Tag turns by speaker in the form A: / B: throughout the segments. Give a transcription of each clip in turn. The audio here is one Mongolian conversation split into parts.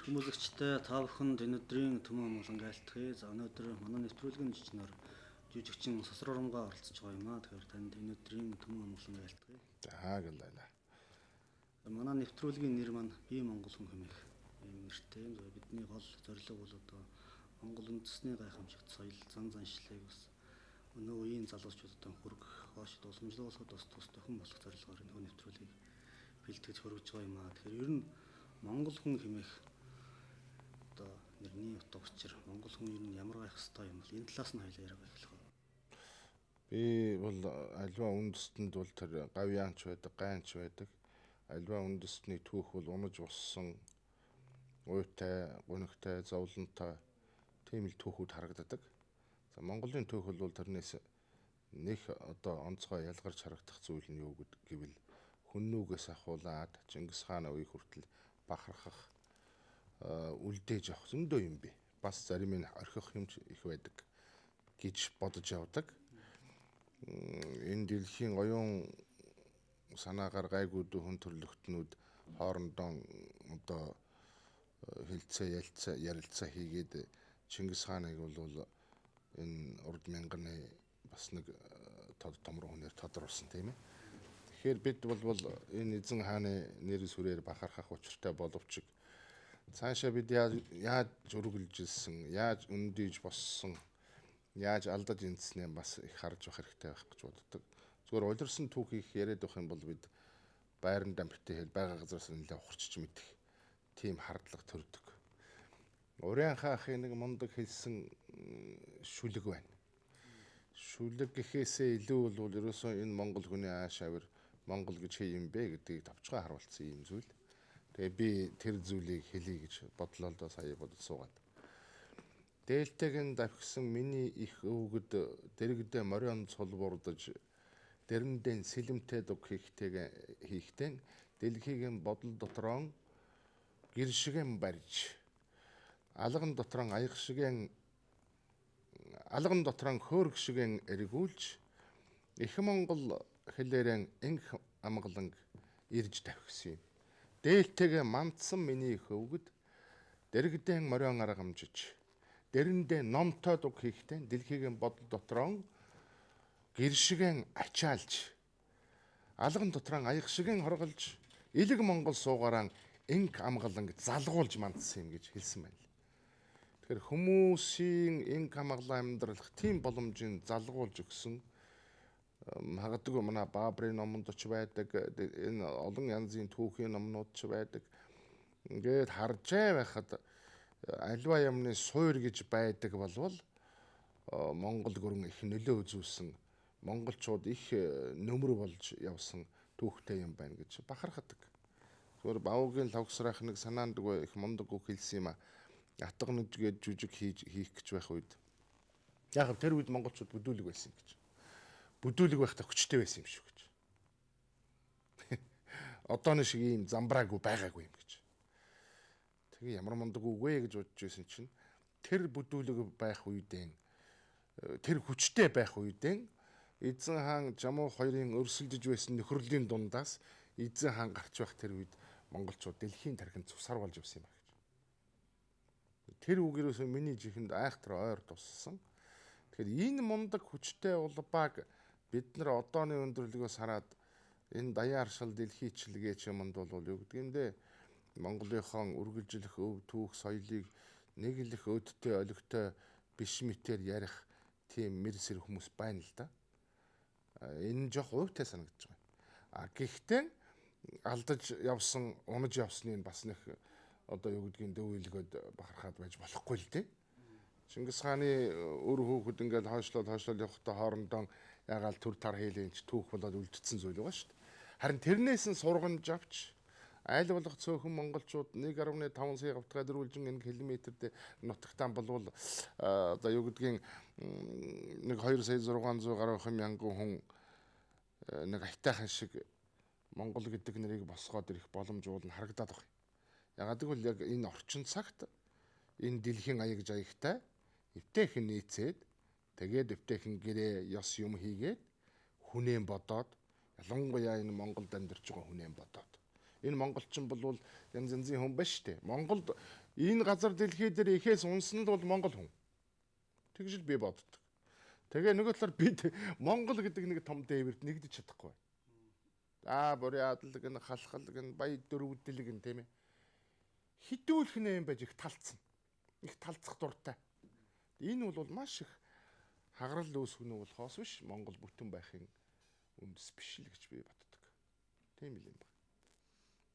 A: Хүмүүлэгчтэй та бүхэнд өнөөдрийн төмөн амгалан айлтгая. За өнөөдөр манай нэвтрүүлгийн жижигнэр жүжигчин Сосроо Урмгаа оролцож байгаа юм аа. Тэгэхээр танд өнөөдрийн төмөн амгалан айлтгая.
B: За гэлээ.
A: Манай нэвтрүүлгийн нэр маань "Би Монгол хүн" хэмээх ийм нэртэй. Бидний гол зорилго бол одоо Монгол үндэсний гайхамшигт соёл, зан заншлыг бас өнөө үеийн залуучуудад хүргэх, хоошид уламжлуулахад бас тус тохин болох зорилгоор энэ нэвтрүүлгийг бэлтгэж хөргөж байгаа юм аа. Тэгэхээр ер нь Монгол хүн хэмээх одоо нэрний утга учир, Монгол хүн ер нь ямар байх ёстой юм бол энэ талаас нь хоёлаа яриага эхлэх үү.
B: Би бол альва үндэстэнд бол тэр гавьяанч байдаг, гайнч байдаг. Альва үндэстний түүх бол унаж боссон уйтай, гунигтай, зовлонтой тийм л түүхүүд харагддаг. За Монголын түүх бол тэрнээс нэг одоо онцгой ялгарч харагдах зүйл нь юу гэвэл хүннүүгээс ахуулаад Чингис хааны үе хүртэл бахархах, үлдээж авах зөндөө юм би. Бас зарим нь орхих юм ч их байдаг гэж бодож явдаг. Энэ дэлхийн оюун санаагаар гайгүй хүн төрлөختнүүд хоорондоо одоо хилцээ, ялцаа, ярилцаа хийгээд Чингис хааныг бол энэ урд мянганы бас нэг тод томрон хүнээр тодруулсан тийм ээ. Тэгэхээр бид бол энэ эзэн хааны нэр сүрээр бахархах учиртай боловч цаашаа бид яаж үргэлжилсэн, яаж өндийж боссон, яаж алдаж эндснээ бас их харж байх хэрэгтэй байх гэж боддог. Зүгээр улирсан түүхийг яриад байх юм бол бид байрандаа битээ байгаа газраас нэлээ ухарчиж мэдэх тийм хардлага төрдөг. Урянхаа ахын нэг мундаг хэлсэн шүлэг байна. Шүлэг гэхээсээ илүү бол ерөөсөө энэ Монгол хүний ааш авир Монгол гэж хий юм бэ гэдгийг товчхон харуулсан юм зүйл. Тэгээ би тэр зүйлийг хэлье гэж бодлоо л доо сая бодож суугаад. Дээлтэйг нь давхисан миний их өвгөд дэрэгдээ морион цулбурдаж дэрэндэн сэлэмтэй дуг хийхтэй дэлхийг бодол дотроо гэр шигэн барьж алган дотроо аяг шигэн алган дотроо хөөрг шигэн эргүүлж их Монгол хэлээрэн инх амгаланг ирж давхисан юм. Дээлтэйгээ мандсан миний их өвгөд дэрэгдэн морион аргамжиж дэрэндээ номтой дуг хийхтэй дэлхийгэн бодол дотроо гэр шигэн ачаалж алган дотроо аяг шигэн хорголж элэг Монгол суугаараа инх амгаланг залгуулж мандсан юм гэж хэлсэн байна. Тэгэхээр хүмүүсийн инх амгалан амьдрах тийм боломжийг залгуулж өгсөн. Магадгүй манай Баабрын номонд ч байдаг, энэ олон янзын түүхийн номнууд ч байдаг. Ингээд харжээ байхад альва юмны суур гэж байдаг болвол Монгол гүрэн их нөлөө үзүүлсэн, монголчууд их нөмөр болж явсан түүхтэй юм байна гэж бахархдаг. Зүгээр Бавуугийн лавгсраах нэг санаандгүй их мундаг үг хэлсэн юм а. Атга нүжгээд жүжиг хийх гэж байх үед яг тэр үед монголчууд бүдүүлэг байсан гэж. Бүдүүлэг байхдаа хүчтэй байсан юм шиг гэж. Одооны шиг ийм замбраагүй байгаагүй юм гэж. Тэгээ ямар мундаг үг вэ гэж бодож байсан чинь тэр бүдүүлэг байх үедээ тэр хүчтэй байх үедээ эзэн хаан Жамуу хоёрын өрсөлдөж байсан нөхөрлийн дундаас эзэн хаан гарч байх тэр үед монголчууд дэлхийн тархинд цусар болж явсан юм а гэж. Тэр үг ерөөсөө миний жихэнд айхтар ойр туссан. Тэгэхээр энэ мундаг хүчтэй улбааг бид нар одооны өндөрлөгөөс хараад энэ даяар аршил дэлхийчлэгээ ч юмд бол юу гэдэг юм бэ? Монголынхон үргэлжлэх өв түүх соёлыг нэг л их өөдтэй олигтой биш мэтэр ярих тийм мэр сэр хүмүүс байна л да. Энэ жоох уйтай санагдаж байгаа. А гэхдээ алдаж явсан, унаж явсны нь бас нэг одоо юу гэдгийг дөвөөлгөөд бахархаад байж болохгүй л дээ. Чингис хааны өр хүүхэд ингээл хойшлоод явахдаа хоорондоо ягаал төр тар хийлэн ч түүх болоод үлдсэн зүйл байгаа шүү дээ. Харин тэрнээс нь сургамж авч айл болох цөөхөн монголчууд 1.5 сая гавтгай дөрвөлжин энэ километрд нутагтаан болвол одоо юу гэдгийг нэг 2 сая 600 гаруй мянган хүн нэг айтайхан шиг Монгол гэдэг нэрийг босгоод ирэх боломж уул нь харагдаад байна. Ягаад гэвэл яг энэ орчин цагт энэ дэлхийн аяг жаягтай эвтэйхэн нийцээд тэгээд эвтэйхэн гэрээ ёс юм хийгээд хүнээ бодоод ялангуяа энэ Монголд амьдарч байгаа хүнээ бодоод энэ монголчин бол янз янзын хүн байна шүү дээ. Монголд Энэ газар дэлхий дээр ихээс унсан л бол монгол хүн. Тэгж л би боддог. Тэгээ нөгөө талаар бид Монгол гэдэг нэг том дээвэрт нэгдэж чадахгүй. За Бурятл гэн, Халхал гэн, Баяр дөрөвдөл гэн, тийм ээ. Хідүүлэх нэ юм байж их талцсан. Их талцах дуртай. Энэ бол маш их хагарал үүсгэнэ болохоос биш Монгол бүтэн байхын үндэс биш л гэж би боддог. Тийм л юм байна.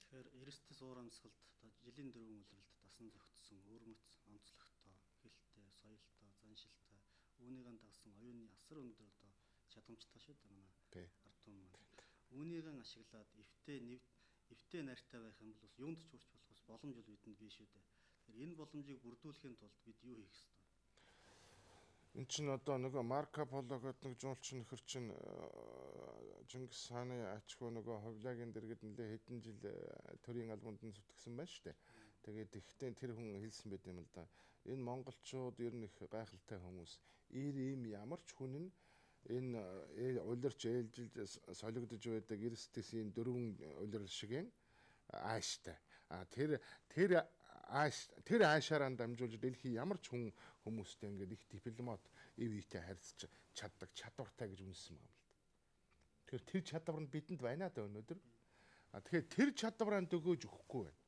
A: Тэгэхээр Эрсдэс уур амьсгалд одоо жилийн дөрвөн улиралд дасан зохицсон өвөрмөц онцлогтой, хэлтэй, соёлтой, заншилтай, үүнийг дагсан оюуны асар өндөр одоо чадамжтай шүү дээ манай ард түмэн маань. Үүнийг ашиглаад эвтэй нартай байх юм бол бас юунд ч хүрч болох бас боломж бол бидэнд бий шүү дээ. Тэгэхээр энэ боломжийг бүрдүүлэхийн тулд бид юу хийх ёстой?
B: Эн чинь одоо нөгөө Марко Поло гэдэг нэг жуулчин нөхөр чинь Чингис хааны ачгүй нөгөө хувлагийн дэргэд нэлээ хэдэн жил төрийн албанд нь зүтгэсэн байна шүү дээ. Тэгээд ихтэй тэр хүн хэлсэн байт юм л да. Энэ монголчууд ер нь их гайхалтай хүмүүс. Ир ийм ямар ч хүн нь энэ улирч ээлжилж солигдож байдаг эрс тэсийн дөрвөн улирал шиг ааштай. А тэр тэр ааш тэр аашаараа дамжуулж дэлхийн ямар ч хүн хүмүүстэй ингээд их дипломат ив итэй харьцаж чаддаг чадвартай гэж үнэлсэн байгаа юм л да. Тэгэхээр тэр чадвар нь бидэнд байна даа өнөөдөр. А тэгэхээр тэр чадвараа дөгөөж өгөхгүй байна.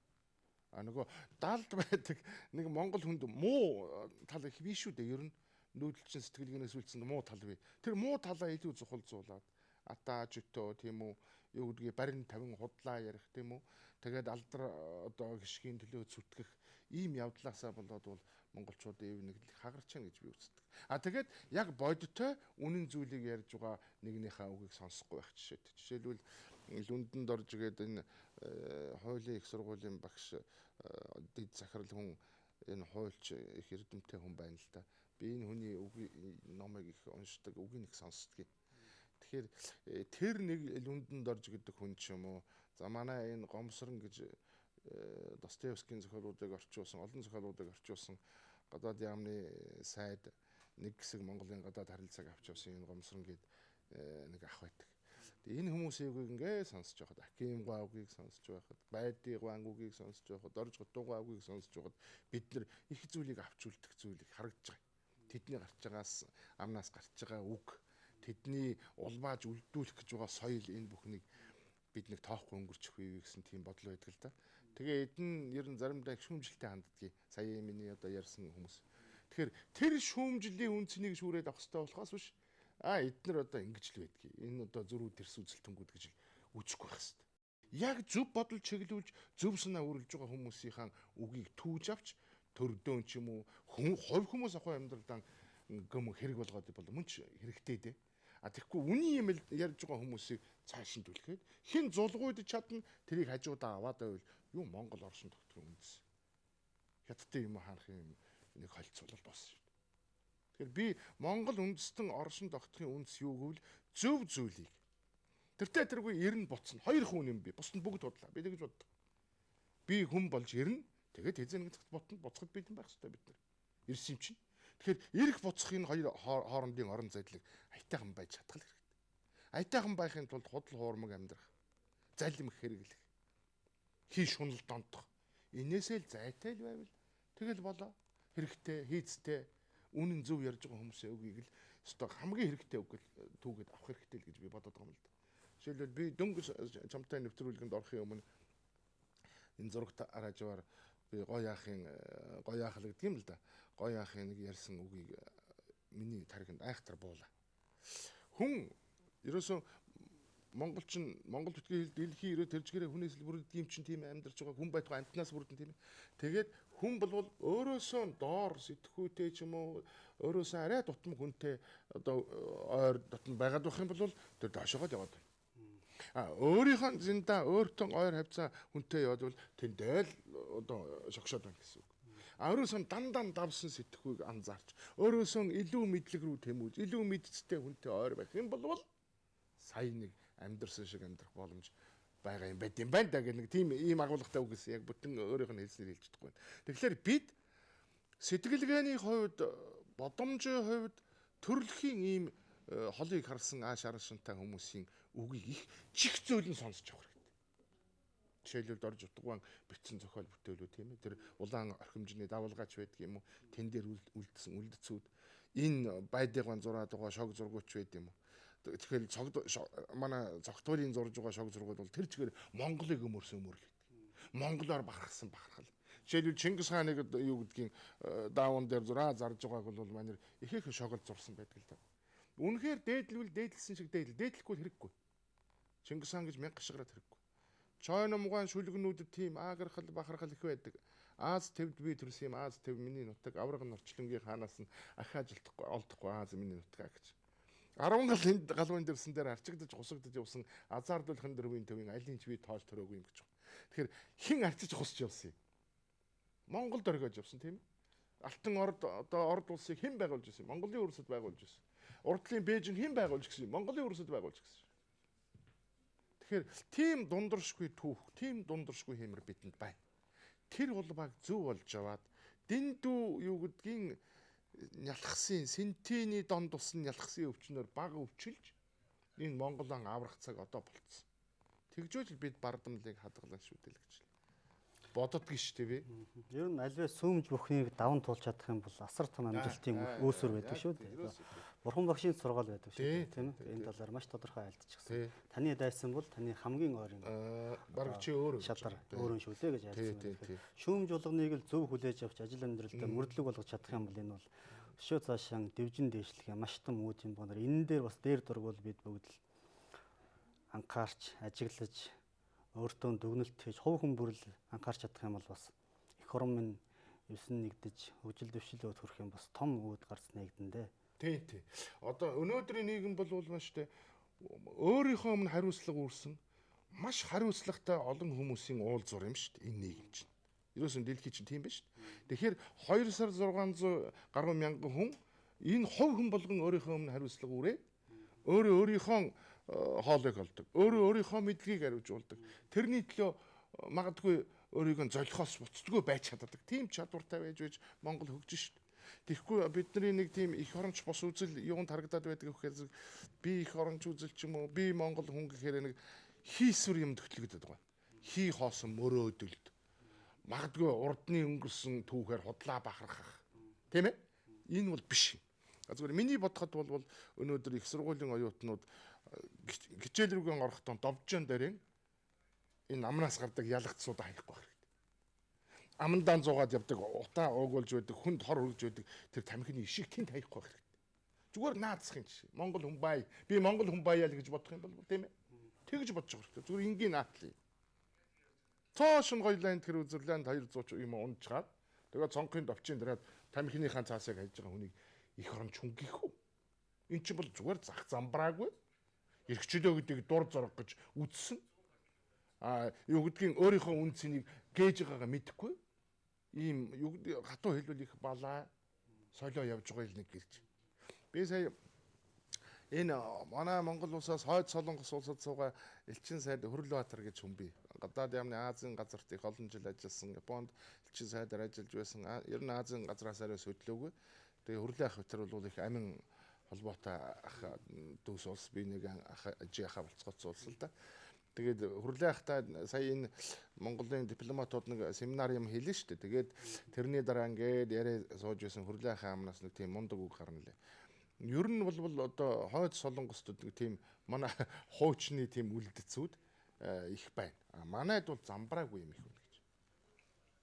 B: А нөгөө далд байдаг нэг монгол хүнд муу тал их биш үү дээ. Ер нь нүүдэлчин сэтгэлгээнээс үлдсэн муу тал бий. Тэр муу талаа илүү зухалзуулаад атаа жөтөө тийм үү, юу гэдгийг барин тавин худлаа ярих тийм үү. Тэгээд алдар одоо гიშгийн төлөө зүтгэх ийм явдлаасаа болоод бол монголчуудын эв нэгдэл хагарч байна гэж би үздэг. А тэгээд яг бодиттой үнэн зүйлийг ярьж байгаа нэгнийхээ үгийг сонсохгүй байх жишээтэй. Жишээлбэл Лондонд орж игээд энэ хуулийн их сургуулийн багш дэд захирал хүн энэ хуульч их эрдэмтэй хүн байна л да. Би энэ хүний үгийг номыг их уншдаг, үгийг их сонсдгийг. Тэгэхээр тэр нэг Лондонд орж гэдэг хүн ч юм уу. За манай энэ Гомсрон гэж Достоевскийн зохиолуудыг орчуулсан, олон зохиолуудыг орчуулсан гадаад яамны сайд нэг хэсэг Монголын гадаад харилцааг авч явсан энэ Гомсрон гээд нэг ах байдаг. Тэгээ энэ хүмүүсийн үгийг ингээ сонсож байхад, Аким гуавгийг сонсож байхад, Байди гуан үгийг сонсож байхад, Дорж Готугаа үгийг сонсож байхад бид нар их зүйлийг авч үлдэх зүйлийг харагдаж байгаа. Тэдний гарч байгаас амнаас гарч байгаа үг, тэдний улбааж үлдүүлэх гэж байгаа соёл, энэ бүхнийг бид нэг тоохгүй өнгөрчих вэ гэсэн тийм бодол байдаг л да. Тэгээ эдэн ер нь заримдаа их шүүмжлэлтэй ханддгийг. Сая миний одоо ярьсан хүмүүс. Тэгэхээр тэр шүүмжлийн үнцнийг шүүрээд авах хэрэгтэй болохоос биш. А эднэр одоо ингэж л байдгийг. Энэ одоо зөрүү тэрс үзэлтэнгүүд гэж үзэхгүй байх хэрэгтэй. Яг зөв бодол чиглүүлж, зөв санаа өрөлж байгаа хүмүүсийнхаа үгийг түүж авч төрдөн ч юм уу хүн хувь хүмүүс ахуй амьдралдаа гөм хэрэг болгоод бол мөн ч хэрэгтэй дээ. А тэгэхгүй үнийн юм ярьж байгаа хүмүүсийг цааш нь түлхээд хэн зулгуйд чадна тэрийг хажуудаа аваад байвал юу Монгол оршин тогтхын үндэс. Хятадын юм хаанах юм нэг холцуулал болсон шүү дээ. Тэгэхээр би Монгол үндэстэн оршин тогтхын үндэс юу гэвэл зөв зүйлийг тэртээ тэргүй ирнэ буцна. Хоёр хүн юм би. Бусд нь бүгд худлаа. Би тэгж боддог. Би хүн болж ирнэ. Тэгээд хэзээ нэг цагт ботно. Буцахад бэлэн байх хэрэгтэй бид нар. Ирсэн юм чинь. Тэгэхээр ирэх буцах энэ хоёр хоорондын орон зайдлыг аятайхан байж чадах хэрэгтэй. Аятайхан байхын тулд худал хуурмаг амьдрах, залим хэрэглэх, хий шунал донтох. Энээсээ л зайтай л байвал тэгэл болоо. Хэрэгтэй, хийцтэй, үнэн зөв ярьж байгаа хүмүүсийн үгийг л өстой хамгийн хэрэгтэй үг л түүгээд авах хэрэгтэй л гэж би бодод байгаа юм л да. Жишээлбэл би дөнгөж чамтай нэвтрүүлгэнд орохын өмнө энэ зурагт араажвар би гоё яахын гоё яахал гэдэг юм л да. Гоё яахын нэг ярьсан үгийг миний тархинд айхтар буулаа. Хүн ерөөсөн монголчин Монгол бүтгэн хэл дэлхийн ирээ тэржгэрээ хүнээс л бүрддэг юм чинь тийм амьдарч байгаа хүн байтугай амтнаас бүрдэн тийм ээ. Тэгээд хүн болвол өөрөөсөө доор сэтгхүүтэй ч юм уу өөрөөсөө арай дутам хүнтэй одоо ойр дотн байгаад байх юм бол тэр доошоогоо яваад байна. А өөрийнхөө зинда өөртөө ойр хавцаа хүнтэй яваад бол тэндэл одоо шогшоод байна гэсэн үг. А өөрөөсөө дандаа давсан сэтгхүүг анзаарч өөрөөсөө илүү мэдлэг рүү тэмүүлж илүү мэдцтэй хүнтэй ойр байх юм бол сая нэг амьдрсан шиг амьдрах боломж байгаа юм байд юм байна да гэх нэг тийм ийм агуулгатай үгээс яг бүтэн өөрийнх нь хэлснээр хэлж чадахгүй байна. Тэгэхээр бид сэтгэлгээний хувьд, бодомжийн хувьд төрөлхийн ийм холыг харсан ааш аршинтай хүмүүсийн үгийг их чих зөөлөн сонсож авах хэрэгтэй. Жишээлбэл Дорж Утгуан бичсэн зохиол бүтээлүүд тийм ээ. Тэр улаан орхимжны давалгаач байдаг юм уу? Тэн дээр үлдсэн үлдцүүд энэ байдыгаан зураад байгаа шог зургууч байд юм уу? Тэгэхээр манай цогтуулын зурж байгаа шог зургууд бол тэр чигээр Монголыг өмөрсөн өмөр гэдэг. Монголоор бахархсан бахархал. Жишээлбэл Чингис хааныг юу гэдгийг даавн дээр зураа зарж байгааг бол манер ихээхэн шогол зурсан байдаг л да. Үнэхээр дээдлвэл дээдлсэн шиг дээдл, дээдлэхгүй хэрэггүй. Чингис хаан гэж мянга шигараад хэрэггүй. Чойн умгаан шүлгнүүдэд тийм аагархал бахархал их байдаг. Аз твд би төрсөн юм, Аз төв миний нутаг, авраг норчлонгийн хаанаас нь ахиаж олдохгүй Аз миний нутгаа гэж. 10 гал энд галвын дэвсэн дээр арчигдаж гусагдаж явсан азаардуулахын дөрвийн төвийн алийн ч би тоож төрөөгүй юм гэж. Тэгэхээр хэн арчиж хусч явсан юм? Монголд оргиож явсан тийм ээ. Алтан орд одоо орд улсыг хэн байгуулж ирсэн? Монголын өрсөд байгуулж ирсэн. Урдлын Бээжин хэн байгуулж гисэн? Монголын өрсөд байгуулж гисэн. Тэгэхээр тийм дундаршгүй түүх, тийм дундаршгүй хиймэр бидэнд байна. Тэр улбааг зөв болж аваад дэндүү юу гэдгийг нялхсын сентиний дон тусна нялхсын өвчнөр баг өвчилж энэ Монголон аврах цаг одоо болцсон. Тэгжүүл бид бардамлыг хадгалан шүү дээ л гэж боддгоо шүү дээ би.
A: Ер нь альваа сүүмж бүхнийг даван туулж чадах юм бол асар том амжилтын өөсөр байдаг шүү дээ. Бурхан багшийн сургаал байдаг шүү дээ, тийм ээ. Энэ талаар маш тодорхой айлтчихсан. Таны дайсан бол таны хамгийн ойрын
B: бараг чи өөрөө
A: шадар өөрөө шүү дээ гэж айлтсан. Шүүмж болгоныг л зөв хүлээж авч ажил амьдралдаа мөрдлөг болгож чадах юм бол энэ бол өшөө цаашаа дэвжин дээшлэхээ маш том үүд юм бонор. Энэ дээр бас дээр дургуул бид бүгд л анхаарч, ажиглаж өөртөө дүгнэлт хийж хувь хүн бүрэл анхаарч чадах юм бол бас эх орон минь евсэн нэгдэж хөгжил дэвшил өөд хүрэх юм бас том үүд гарц нэгдэн дээ.
B: Тий, тий. Одоо өнөөдрийн нийгэм бол маш тий өөрийнхөө өмнө хариуцлага үүрсэн маш хариуцлагатай олон хүмүүсийн уулзуур юм шүү дээ энэ нийгэм чинь. Ерөөсөн дэлхий чинь тийм байна шүү дээ. Тэгэхээр 2 сар 600 гаруй мянган хүн энэ хувь хүн болгон өөрийнхөө өмнө хариуцлага үүрээд өөрөө өөрийнхөө хоолыг олдог. Өөрөө өөрийнхөө мэдлэгийг ариужуулдаг. Тэрний төлөө магадгүй өөрийгөө золихоос буцдаггүй байж чаддаг. Тийм чадвартай байж байж Монгол хөгжин шүү дээ. Тэгэхгүй бидний нэг тийм эх оронч бос үзэл юунд харагдаад байдаг гэхээр би эх оронч үзэл ч юм уу, би Монгол хүн гэхээр нэг хийсвэр юм төтлөгдөд байгаа. Хий хоосон мөрөөдөлд. Магадгүй урдны өнгөрсөн түүхээр худлаа бахархах. Тийм ээ? Энэ бол биш. Зүгээр миний бодоход бол өнөөдөр их сургуулийн оюутнууд хичээл рүүгээ орохдоо довжон дээрэн энэ амнаас гардаг ялгцсуудаа хаяхгүй байх хэрэгтэй. Амандаан зуугаад явдаг, утаа уугуулж байдаг, хүнд хор хөргөж байдаг тэр тамхины ишиг тэнд хаяхгүй байх хэрэгтэй. Зүгээр наацхын жишээ. Монгол хүн бай. Би Монгол хүн баяа л гэж бодох юм бол тийм ээ. Тэгж бодож байгаа хэрэгтэй. Зүгээр энгийн наатлаа. Цоо шин гоёлын тэр үзэрлэнд 200 юм унжгаад тэгээ цонхын довчин дээрээ тамхиныхаа цаасыг хайж байгаа хүнийг эх оронч хүн гэх үү? Эн чинь бол зүгээр зах замбраагүй. Эрхчлөө гэдэг дур зорго гэж үздсэн. А юу гэдгийг өөрийнхөө үн цэнийг гээж байгаагаа мэдэхгүй. Ийм юу хатуу хэлбэл их балаа солио явж байгаа л нэг гэлж. Би сая энэ манай Монгол улсаас хойд Солонгос улсад суугаа элчин сайд Хөрлөбаатар гэж хүн бий. Гадаад яамны Азийн газарт их олон жил ажилласан, Японд элчин сайдаар ажиллаж байсан. Ер нь Азийн газраас арай сөдлөөгүй. Тэгээ Хөрлөө ах битэр бол их амин холбоотой ах дүүс улс, би нэг ах ажи ахаа болцгооцсон улс л да. Тэгээд Хөрлөө ахтай сая энэ Монголын дипломатууд нэг семинар юм хийлээ шүү дээ. Тэгээд тэрний дараа ингээд яриа сууж байсан Хөрлөө ахын амнаас нэг тийм мундаг үг гарна лээ. Ер нь бол одоо хойд Солонгостод нэг тийм манай хуучны тийм үлдэцүүд их байна. А манайд бол замбраагүй юм их байна гэж.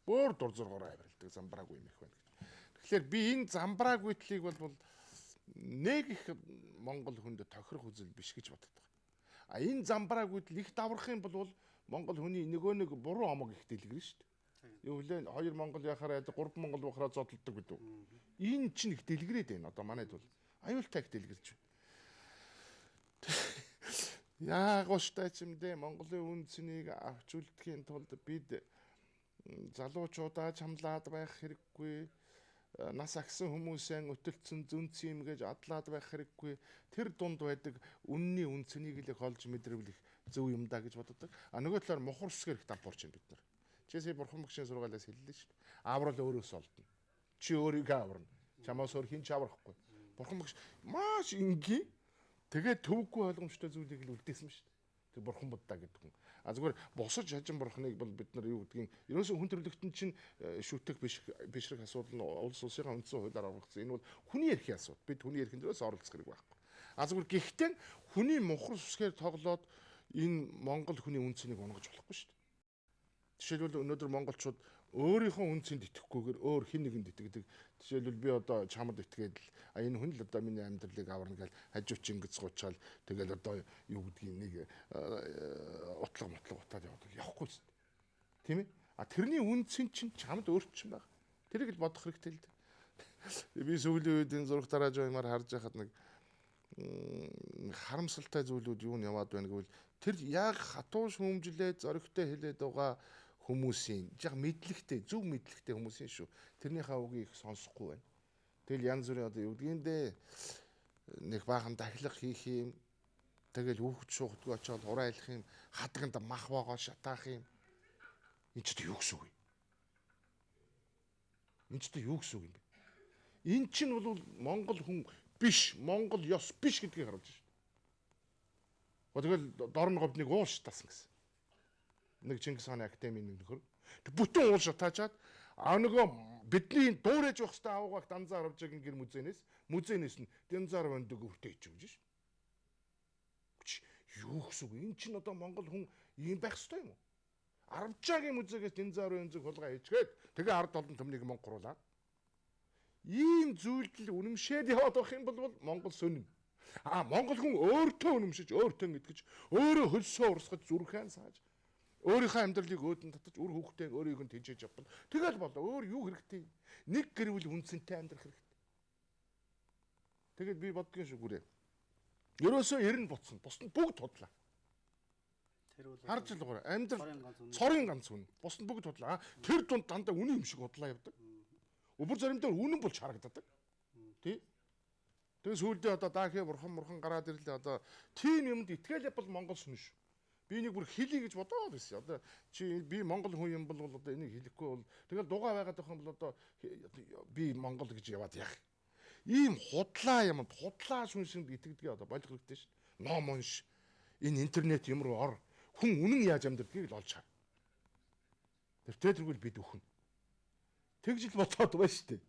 B: Бөөр дур зургаараа авиралдаг замбраагүй юм их байна гэж. Тэгэхээр би энэ замбраагүй талыг бол нэг их Монгол хүнд тохирох үзэл биш гэж боддог. А энэ замбраагүй тал их даврах юм бол Монгол хүний нөгөө нэг буруу омог их дэлгэрнэ шүү дээ. Юу вэ? 2 Монгол яхаараа 3 Монгол бахараа зодтолдог гэдэг. Энэ чинь их дэлгэрээд байна. Одоо манайд бол аюултай их дэлгэрч байна. Яагууштай ч юм дээ Монголын үн цэнийг авч үлдэхийн тулд бид залуучуудаа чамлаад байх хэрэггүй. Нас агсан хүмүүсээ өтөлцсөн зүнц юм гэж адлаад байх хэрэггүй. Тэр дунд байдаг үнний үн цэнийг л их олж мэдрвэл их зөв юм да гэж боддог. А нөгөө талаар мухарсгаар их дампуурч байна бид нар. Чээсээ бурхан багшийн сургаалаас хэллээ шүү дээ. Аврал өөрөөс олдно. Чи өөрийгөө аварна. Чамаас өөр хэн ч аврахгүй. Бурхан багш маш энгийн. Тэгээд төвөггүй ойлгомжтой зүйлийг л үлдээсэн шүү дээ. Тэр бурхан будда гэдэг хүн. А зүгээр босож хажин бурханыг бол бид нар юу гэдгийг ерөөсөө хүн төрөлхтөн чинь шүтэх бишрэх асуудал нь улс улсынхаа үндсэн хуулиар оруулагдсан. Энэ бол хүний эрхийн асуудал. Бид хүний эрхэн дээрээс оролцох хэрэг байхгүй. А зүгээр гэхдээ хүний мухар сүсгээр тоглоод энэ Монгол хүний үнцнийг унгаж болохгүй шүү дээ. Жишээлбэл өнөөдөр монголчууд өөрийнхөө үнцэнд итгэхгүйгээр өөр хэн нэгэнд итгэдэг. Жишээлбэл би одоо чамд итгээд л энэ хүн л одоо миний амьдралыг аварна гэж хажуу Чингис гуучаал тэгэл одоо юу гэдгийг нэг утлаг мотлог утаад явдаг явахгүй шүү дээ. Тийм ээ? А тэрний үнцэн чинь чамд өөр чинь байгаа. Тэрийг л бодох хэрэгтэй л дээ. Би сүүлийн үед энэ зураг тарааж баймаар харж байхад нэг харамсалтай зүйлүүд юу нь яваад байна гэвэл тэр яг хатуу шүүмжлээ зоригтой хэлээд байгаа хүмүүсийн яг мэдлэгтэй зөв мэдлэгтэй хүмүүсийн шүү. Тэрнийхээ үгийг их сонсохгүй байна. Тэгэл янз бүрийн одоо юу гэдгийг дээ нэг баахан дахилга хийх юм. Тэгэл хүүхэд шуухтгүй очиод хураа айлах юм. Хадганд мах боогоо шатаах юм. Энд ч юу гэсэн үг юм? Энд ч юу гэсэн үг юм бэ? Эн чинь бол Монгол хүн биш, Монгол ёс биш гэдгийг харуулж байна. Тэгэл дорн говьдныг уул шатаасан гэсэн. Нэг Чингис хааны академийн нэг нөхөр. Бүтэн уул шатаачаад а нөгөө бидний дуурайж явах хэвээр аваагаах Данзан Аравжаагийн гэр музейнээс нь Данзан Аравндаг өртөө хийж өгч ш. Юу гэсэн үг? Эн чинь одоо Монгол хүн ийм байх ёстой юм уу? Аравжаагийн музейгээс Данзан Аравндаг хулгай хийчгээд тэгээ ард олон төмнийг монголруулаад ийм зүйлдэл үнэмшээд яваад байх юм бол Монгол сөннө. А Монгол хүн өөртөө үнэмшиж, өөртөө итгэж, өөрөө хөлсөө урсгаж зүрхэн сааж өөрийнхөө амьдралыг өөдөн татаж, үр хүүхдээ өөрийг нь тэжээж явбал тэгэл болоо. Өөр юу хэрэгтэй? Нэг гэр бүл үнцэнтэй амьдрах хэрэгтэй. Тэгээд би бодгийн шүү гүрээ. Ерөөсөө 90 буцна. Бус нь бүгд худлаа.
A: Тэр бол
B: харж л байгаа. Амьдрал цорын ганц үнэ. Бус нь бүгд худлаа. Тэр дунд дандаа үнэн юм шиг худлаа явдаг. Өвөр заримдаа үнэн болж харагддаг. Тий? Тэгээ сүүлдээ одоо даахи бурхан мурхан гараад ирлээ. Одоо тийм юмд итгээл явбал Монгол сүнэ шүү. Би энийг бүр хэлье гэж бодоод байсан. Одоо чи би Монгол хүн юм бол одоо энийг хэлэхгүй бол тэгэл дугаа байгаад байх юм бол одоо би Монгол гэж яваад яах. Ийм худлаа юмд худлаа шүншинд итгэдгээ одоо болох хэрэгтэй шүү. Ном унш. Энэ интернет юм руу ор. Хүн үнэн яаж амьдрдгийг л олж хар. Тэр тэргүүл бид өхөн. Тэгж л бодоод байна шүү дээ.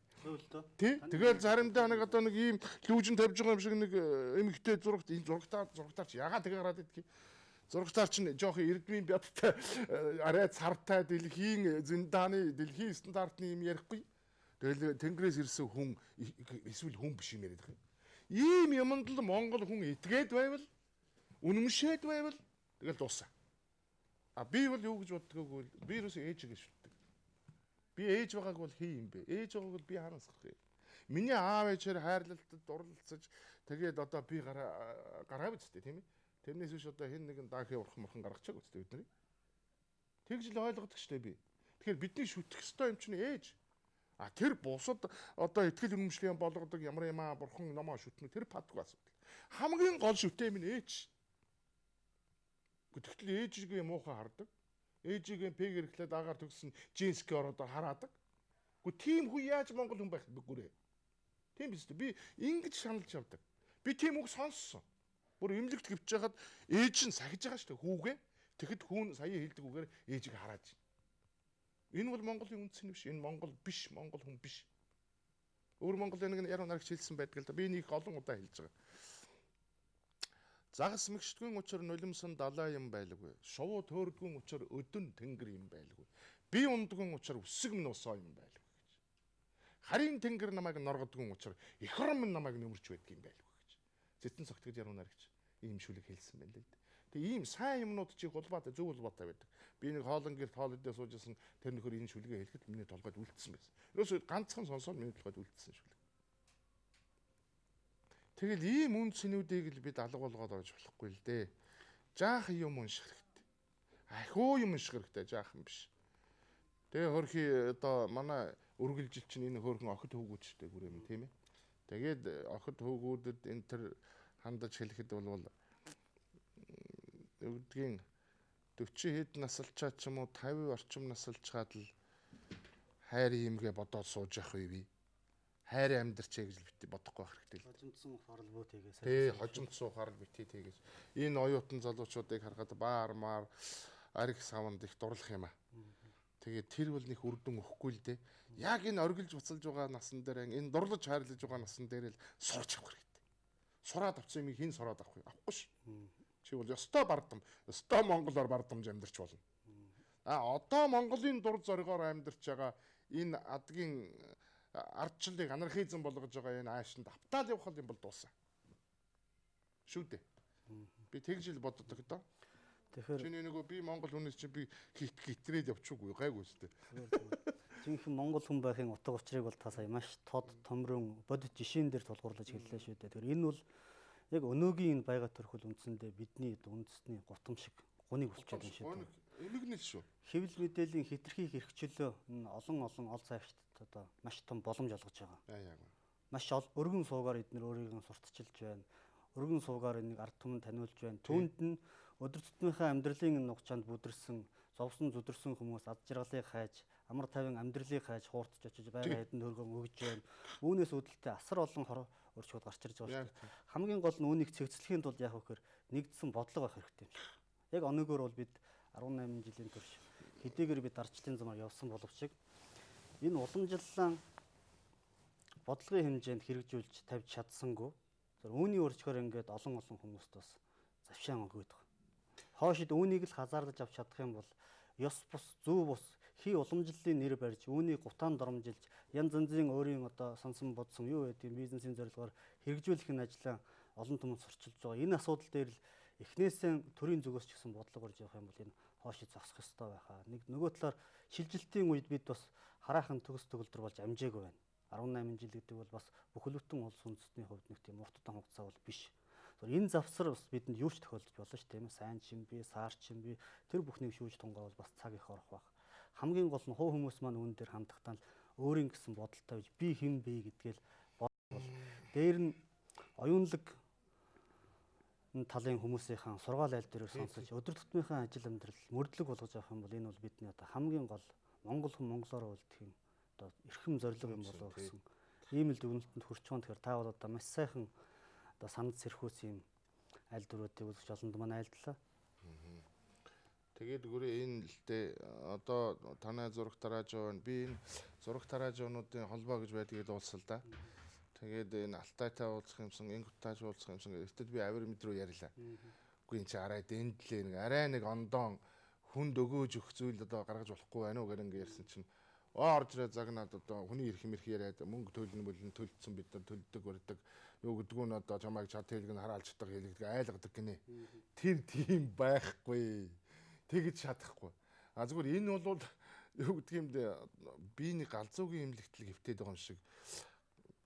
B: Тий? Тэгэл заримдаа нэг одоо нэг ийм лүүжин тавьж байгаа юм шиг нэг эмэгтэй зурагт энэ зурагтаар чи ягаад тэгээ гараад идэх юм. Зурагтаар чинь жоох эрдмийн бядтай арай цартай дэлхийн зиндааны дэлхийн стандартны юм ярихгүй. Тэгэл тэнгэрээс ирсэн хүн эсвэл хүн биш юм яриад байгаа юм. Ийм юмд л монгол хүн итгээд байвал үнэмшээд байвал тэгэл дуусаа. А би бол юу гэж боддгоо гэвэл би ерөөсөө ээжигээ шүтдэг. Би ээж байгааг бол хий юм бэ? Ээж байгааг бол би хаанаас гарах юм? Миний аав ээжээр хайрлалтад дурлалцаж тэгээд одоо би гараа үсттэй тийм ээ. Тэрнээс биш одоо хэн нэгэн даахын урхан мурхан гаргачихаг үсттэй бид нарыг. Тэгж л ойлгодог штэ би. Тэгэхээр бидний шүтэх ёстой юм чинь ээж. А тэр бусад одоо итгэл үнэмшлийн болгодог ямар юмаа бурхан номоо шүтнэ тэр падгүй асуудал. Хамгийн гол шүтэм нь ээж. Тэгтэл ээжигээ муухай хардаг. Ээжигээ пэг эрхлээд агаар төгсөн джинсгээ ороод хараадаг. Гэхдээ тийм хүн яаж монгол хүн байх гүрээ. Тийм биз дээ. Би ингэж шаналж явдаг. Би тийм үг сонссон. Бүр эмнэлэгт гівч байхад ээж нь сахиж байгаа шүү дээ хүүгээ. Тэгэхэд хүүн сая хэлдэг үгээр ээжийг харааж. Энэ бол Монголын үндэс нь биш. Энэ Монгол биш, монгол хүн биш. Өөр Монголын нэг яруу нарагч хэлсэн байдаг л да. Би энийг олон удаа хэлж байгаа. Загас мэгшдгүйн учир нулимсан далай юм байлгүй. Шувуу төөрдгүйн учир өдөн тэнгэр юм байлгүй. Би ундгүйн учир үсэг минь усоо юм байлгүй гэж. Харин тэнгэр намайг норгодгүйн учир эх орон минь намайг нөмөрч байдгийн байлгүй гэж. Зэтэн цогтгож яруу нарагч ийм шүлэг хэлсэн байна л да. Тэгээ ийм сайн юмнууд чи хулбаатай зөв хулбаатай байдаг. Би нэг хоолон гэрт хоол идээ сууж исэн тэр нөхөр энэ шүлгээ хэлэхэд миний толгойд үлдсэн байсан. Ерөөсөө ганцхан сонсоод миний толгойд үлдсэн шүлэг. Тэгэл ийм үн цэнүүдийг л бид алга болгоод орж болохгүй л дээ. Жаахан юм унших хэрэгтэй. Ахиу юм унших хэрэгтэй, жаахан биш. Тэгээ хөрхи одоо манай үргэлжил чинь энэ хөөрхөн охид хүүгүүд шүү дээ гүрэм тийм ээ. Тэгээд охид хүүгүүдэд энэ төр хандаж хэлэхэд бол өвдгийн 40 хэд насалчаа ч юм уу 50 орчим насалчаад л хайр иймгээ бодоод сууж явах үе би. Хайрын амьдрчээ гэж бити бодохгүй байх хэрэгтэй л.
A: Хожимдсан ухаарл бүү тэгээс.
B: Тий, хожимдсан ухаарл бити тэгээс. Энэ оюутан залуучуудыг харахад баар маар арх савнд их дурлах юм аа. Тэгээд тэр бол нэг үр дүн өгөхгүй л дээ. Яг энэ оргилж буцалж байгаа насан дээр, энэ дурлаж хайрлаж байгаа насан дээр л сурч авах хэрэгтэй. Сураад авсан юмыг хэн сураад авах вэ? Авахгүй ш. Чи бол ёстой бардам, ёстой монголоор бардамж амьдрч болно. А одоо Монголын дур зоригоор амьдарч байгаа энэ адгийн ардчлалыг анархизм болгож байгаа энэ аашинд автаал явах юм бол дуусаа. Шүү дээ. Би тэгж л боддог доо.
A: Тэгэхээр
B: чиний нөгөө би монгол хүнээс чи би хит гитрээд явчихгүй гайгүй үстэй.
A: Жинхэнэ монгол хүн байхын утга учирыг бол та сая маш тод томрон бодит жишээн дээр тулгуурлаж хэллээ шүү дээ. Тэгэхээр энэ бол яг өнөөгийн энэ байга төрхөл үндсэндээ бидний үндэсний гутам шиг гуниг болчиход байна шүү дээ.
B: Эмгэнэл шүү.
A: Хэвлэл мэдээллийн хэтэрхий хэрэгчлөө олон олон ол цайвчдад одоо маш том боломж олгож байгаа.
B: Яг.
A: Маш өргөн суугаар эднэр өөрийгөө сурталчилж байна. Өргөн суугаар энийг ард түмэнд таниулж байна. Түүнд нь өдөр тутмынхаа амьдралын нугчаанд бүдэрсэн, зовсон зүдэрсэн хүмүүс ад жаргалыг хайж, амар тайван амьдралыг хайж хууртаж очиж байгаа хэдэн төгрөгөө өгж байна. Үүнээс үүдэлтэй асар олон хор өрчгүүд гарч ирж байгаа шүү дээ. Хамгийн гол нь үүнийг цэгцлэхийн тулд яах вэ гэхээр нэгдсэн бодлого байх хэрэгтэй юм шиг. Яг өнөөгөр бол бид 18 жилийн турш хэдийгээр бид ардчлалын замаар явсан боловч энэ уламжлалаа бодлогын хэмжээнд хэрэгжүүлж тавьж чадсангүй. Үүний өрчгөр ингээд олон олон хүмүүст бас завшаан өгөөд байгаа. Хоошид үүнийг л хазаарлаж авч чадах юм бол ёс бус, зүү бус, хий уламжлалын нэр барьж, үүнийг гутаан доромжилж, янз янзын өөрийн одоо сансан бодсон юу гэдгийг бизнесийн зорилгоор хэрэгжүүлэх нь ажлаа олон түмэн сурчилж байгаа. Энэ асуудал дээр л эхнээсээ төрийн зүгээс ч гэсэн бодлого гарч явах юм бол энэ хоошид зогсох ёстой байхаа. Нэг нөгөө талаар шилжилтийн үед бид бас хараахан төгс төгөлдөр болж амжаагүй байна. 18 жил гэдэг бол бас бүхэлдэн улс үндэстний хувьд нэг тийм урт удаан хугацаа бол биш. Энэ завсар бас бидэнд юу ч тохиолдож болно ш, тийм ээ. Сайн чим би, саар чим би тэр бүхнийг шүүж тунгаавал бас цаг их орох байх. Хамгийн гол нь хувь хүмүүс маань үүн дээр хандахдаа л өөрийн гэсэн бодолтой байж би хэн бэ гэдгээл бол дээр нь оюунлаг талын хүмүүсийнхаа сургаал айлдварыг сонсож өдөр тутмынхаа ажил амьдрал мөрдлөг болгож авах юм бол энэ бол бидний одоо хамгийн гол монгол хүн монголоор үлдэхийн одоо эрхэм зорилго юм болоо гэсэн ийм л дүгнэлтэнд хүрч байгаа. Тэгэхээр та бол одоо маш сайхан одоо санд сэрхүүц юм айлдваруудыг үзэж олонд маань айлдлаа.
B: Тэгээд гүрээ энэ л дээ одоо танай зураг тарааж байна. Би энэ зураг тарааж байгаануудын холбоо гэж байдгийг уулзсан л да. Тэгээд энэ Алтайтай уулзах юмсан, Ингутайч уулзах юмсан. Эртэд би авир мэд рүү ярьлаа. Үгүй энэ чи арай дэндлээ нэг арай нэг ондоон хүнд өгөөж өгөх зүйл одоо гаргаж болохгүй байна уу гэр ингэ ярьсан чинь орж ирээ загнаад одоо хүний эрх мэрх яриад мөнгө төлнө мөлн төлдсөн бид нар төлдөг барьдаг юу гэдгүү нь одоо чамайг чад хэлэг нь хараалждаг хэлэгдэг айлгадаг гинэ. Тэр тийм байхгүй. Тэгж чадахгүй. А зүгээр энэ бол юу гэдг юм бэ? Би нэг галзуугийн имлэгтэл хэвтээд байгаа юм шиг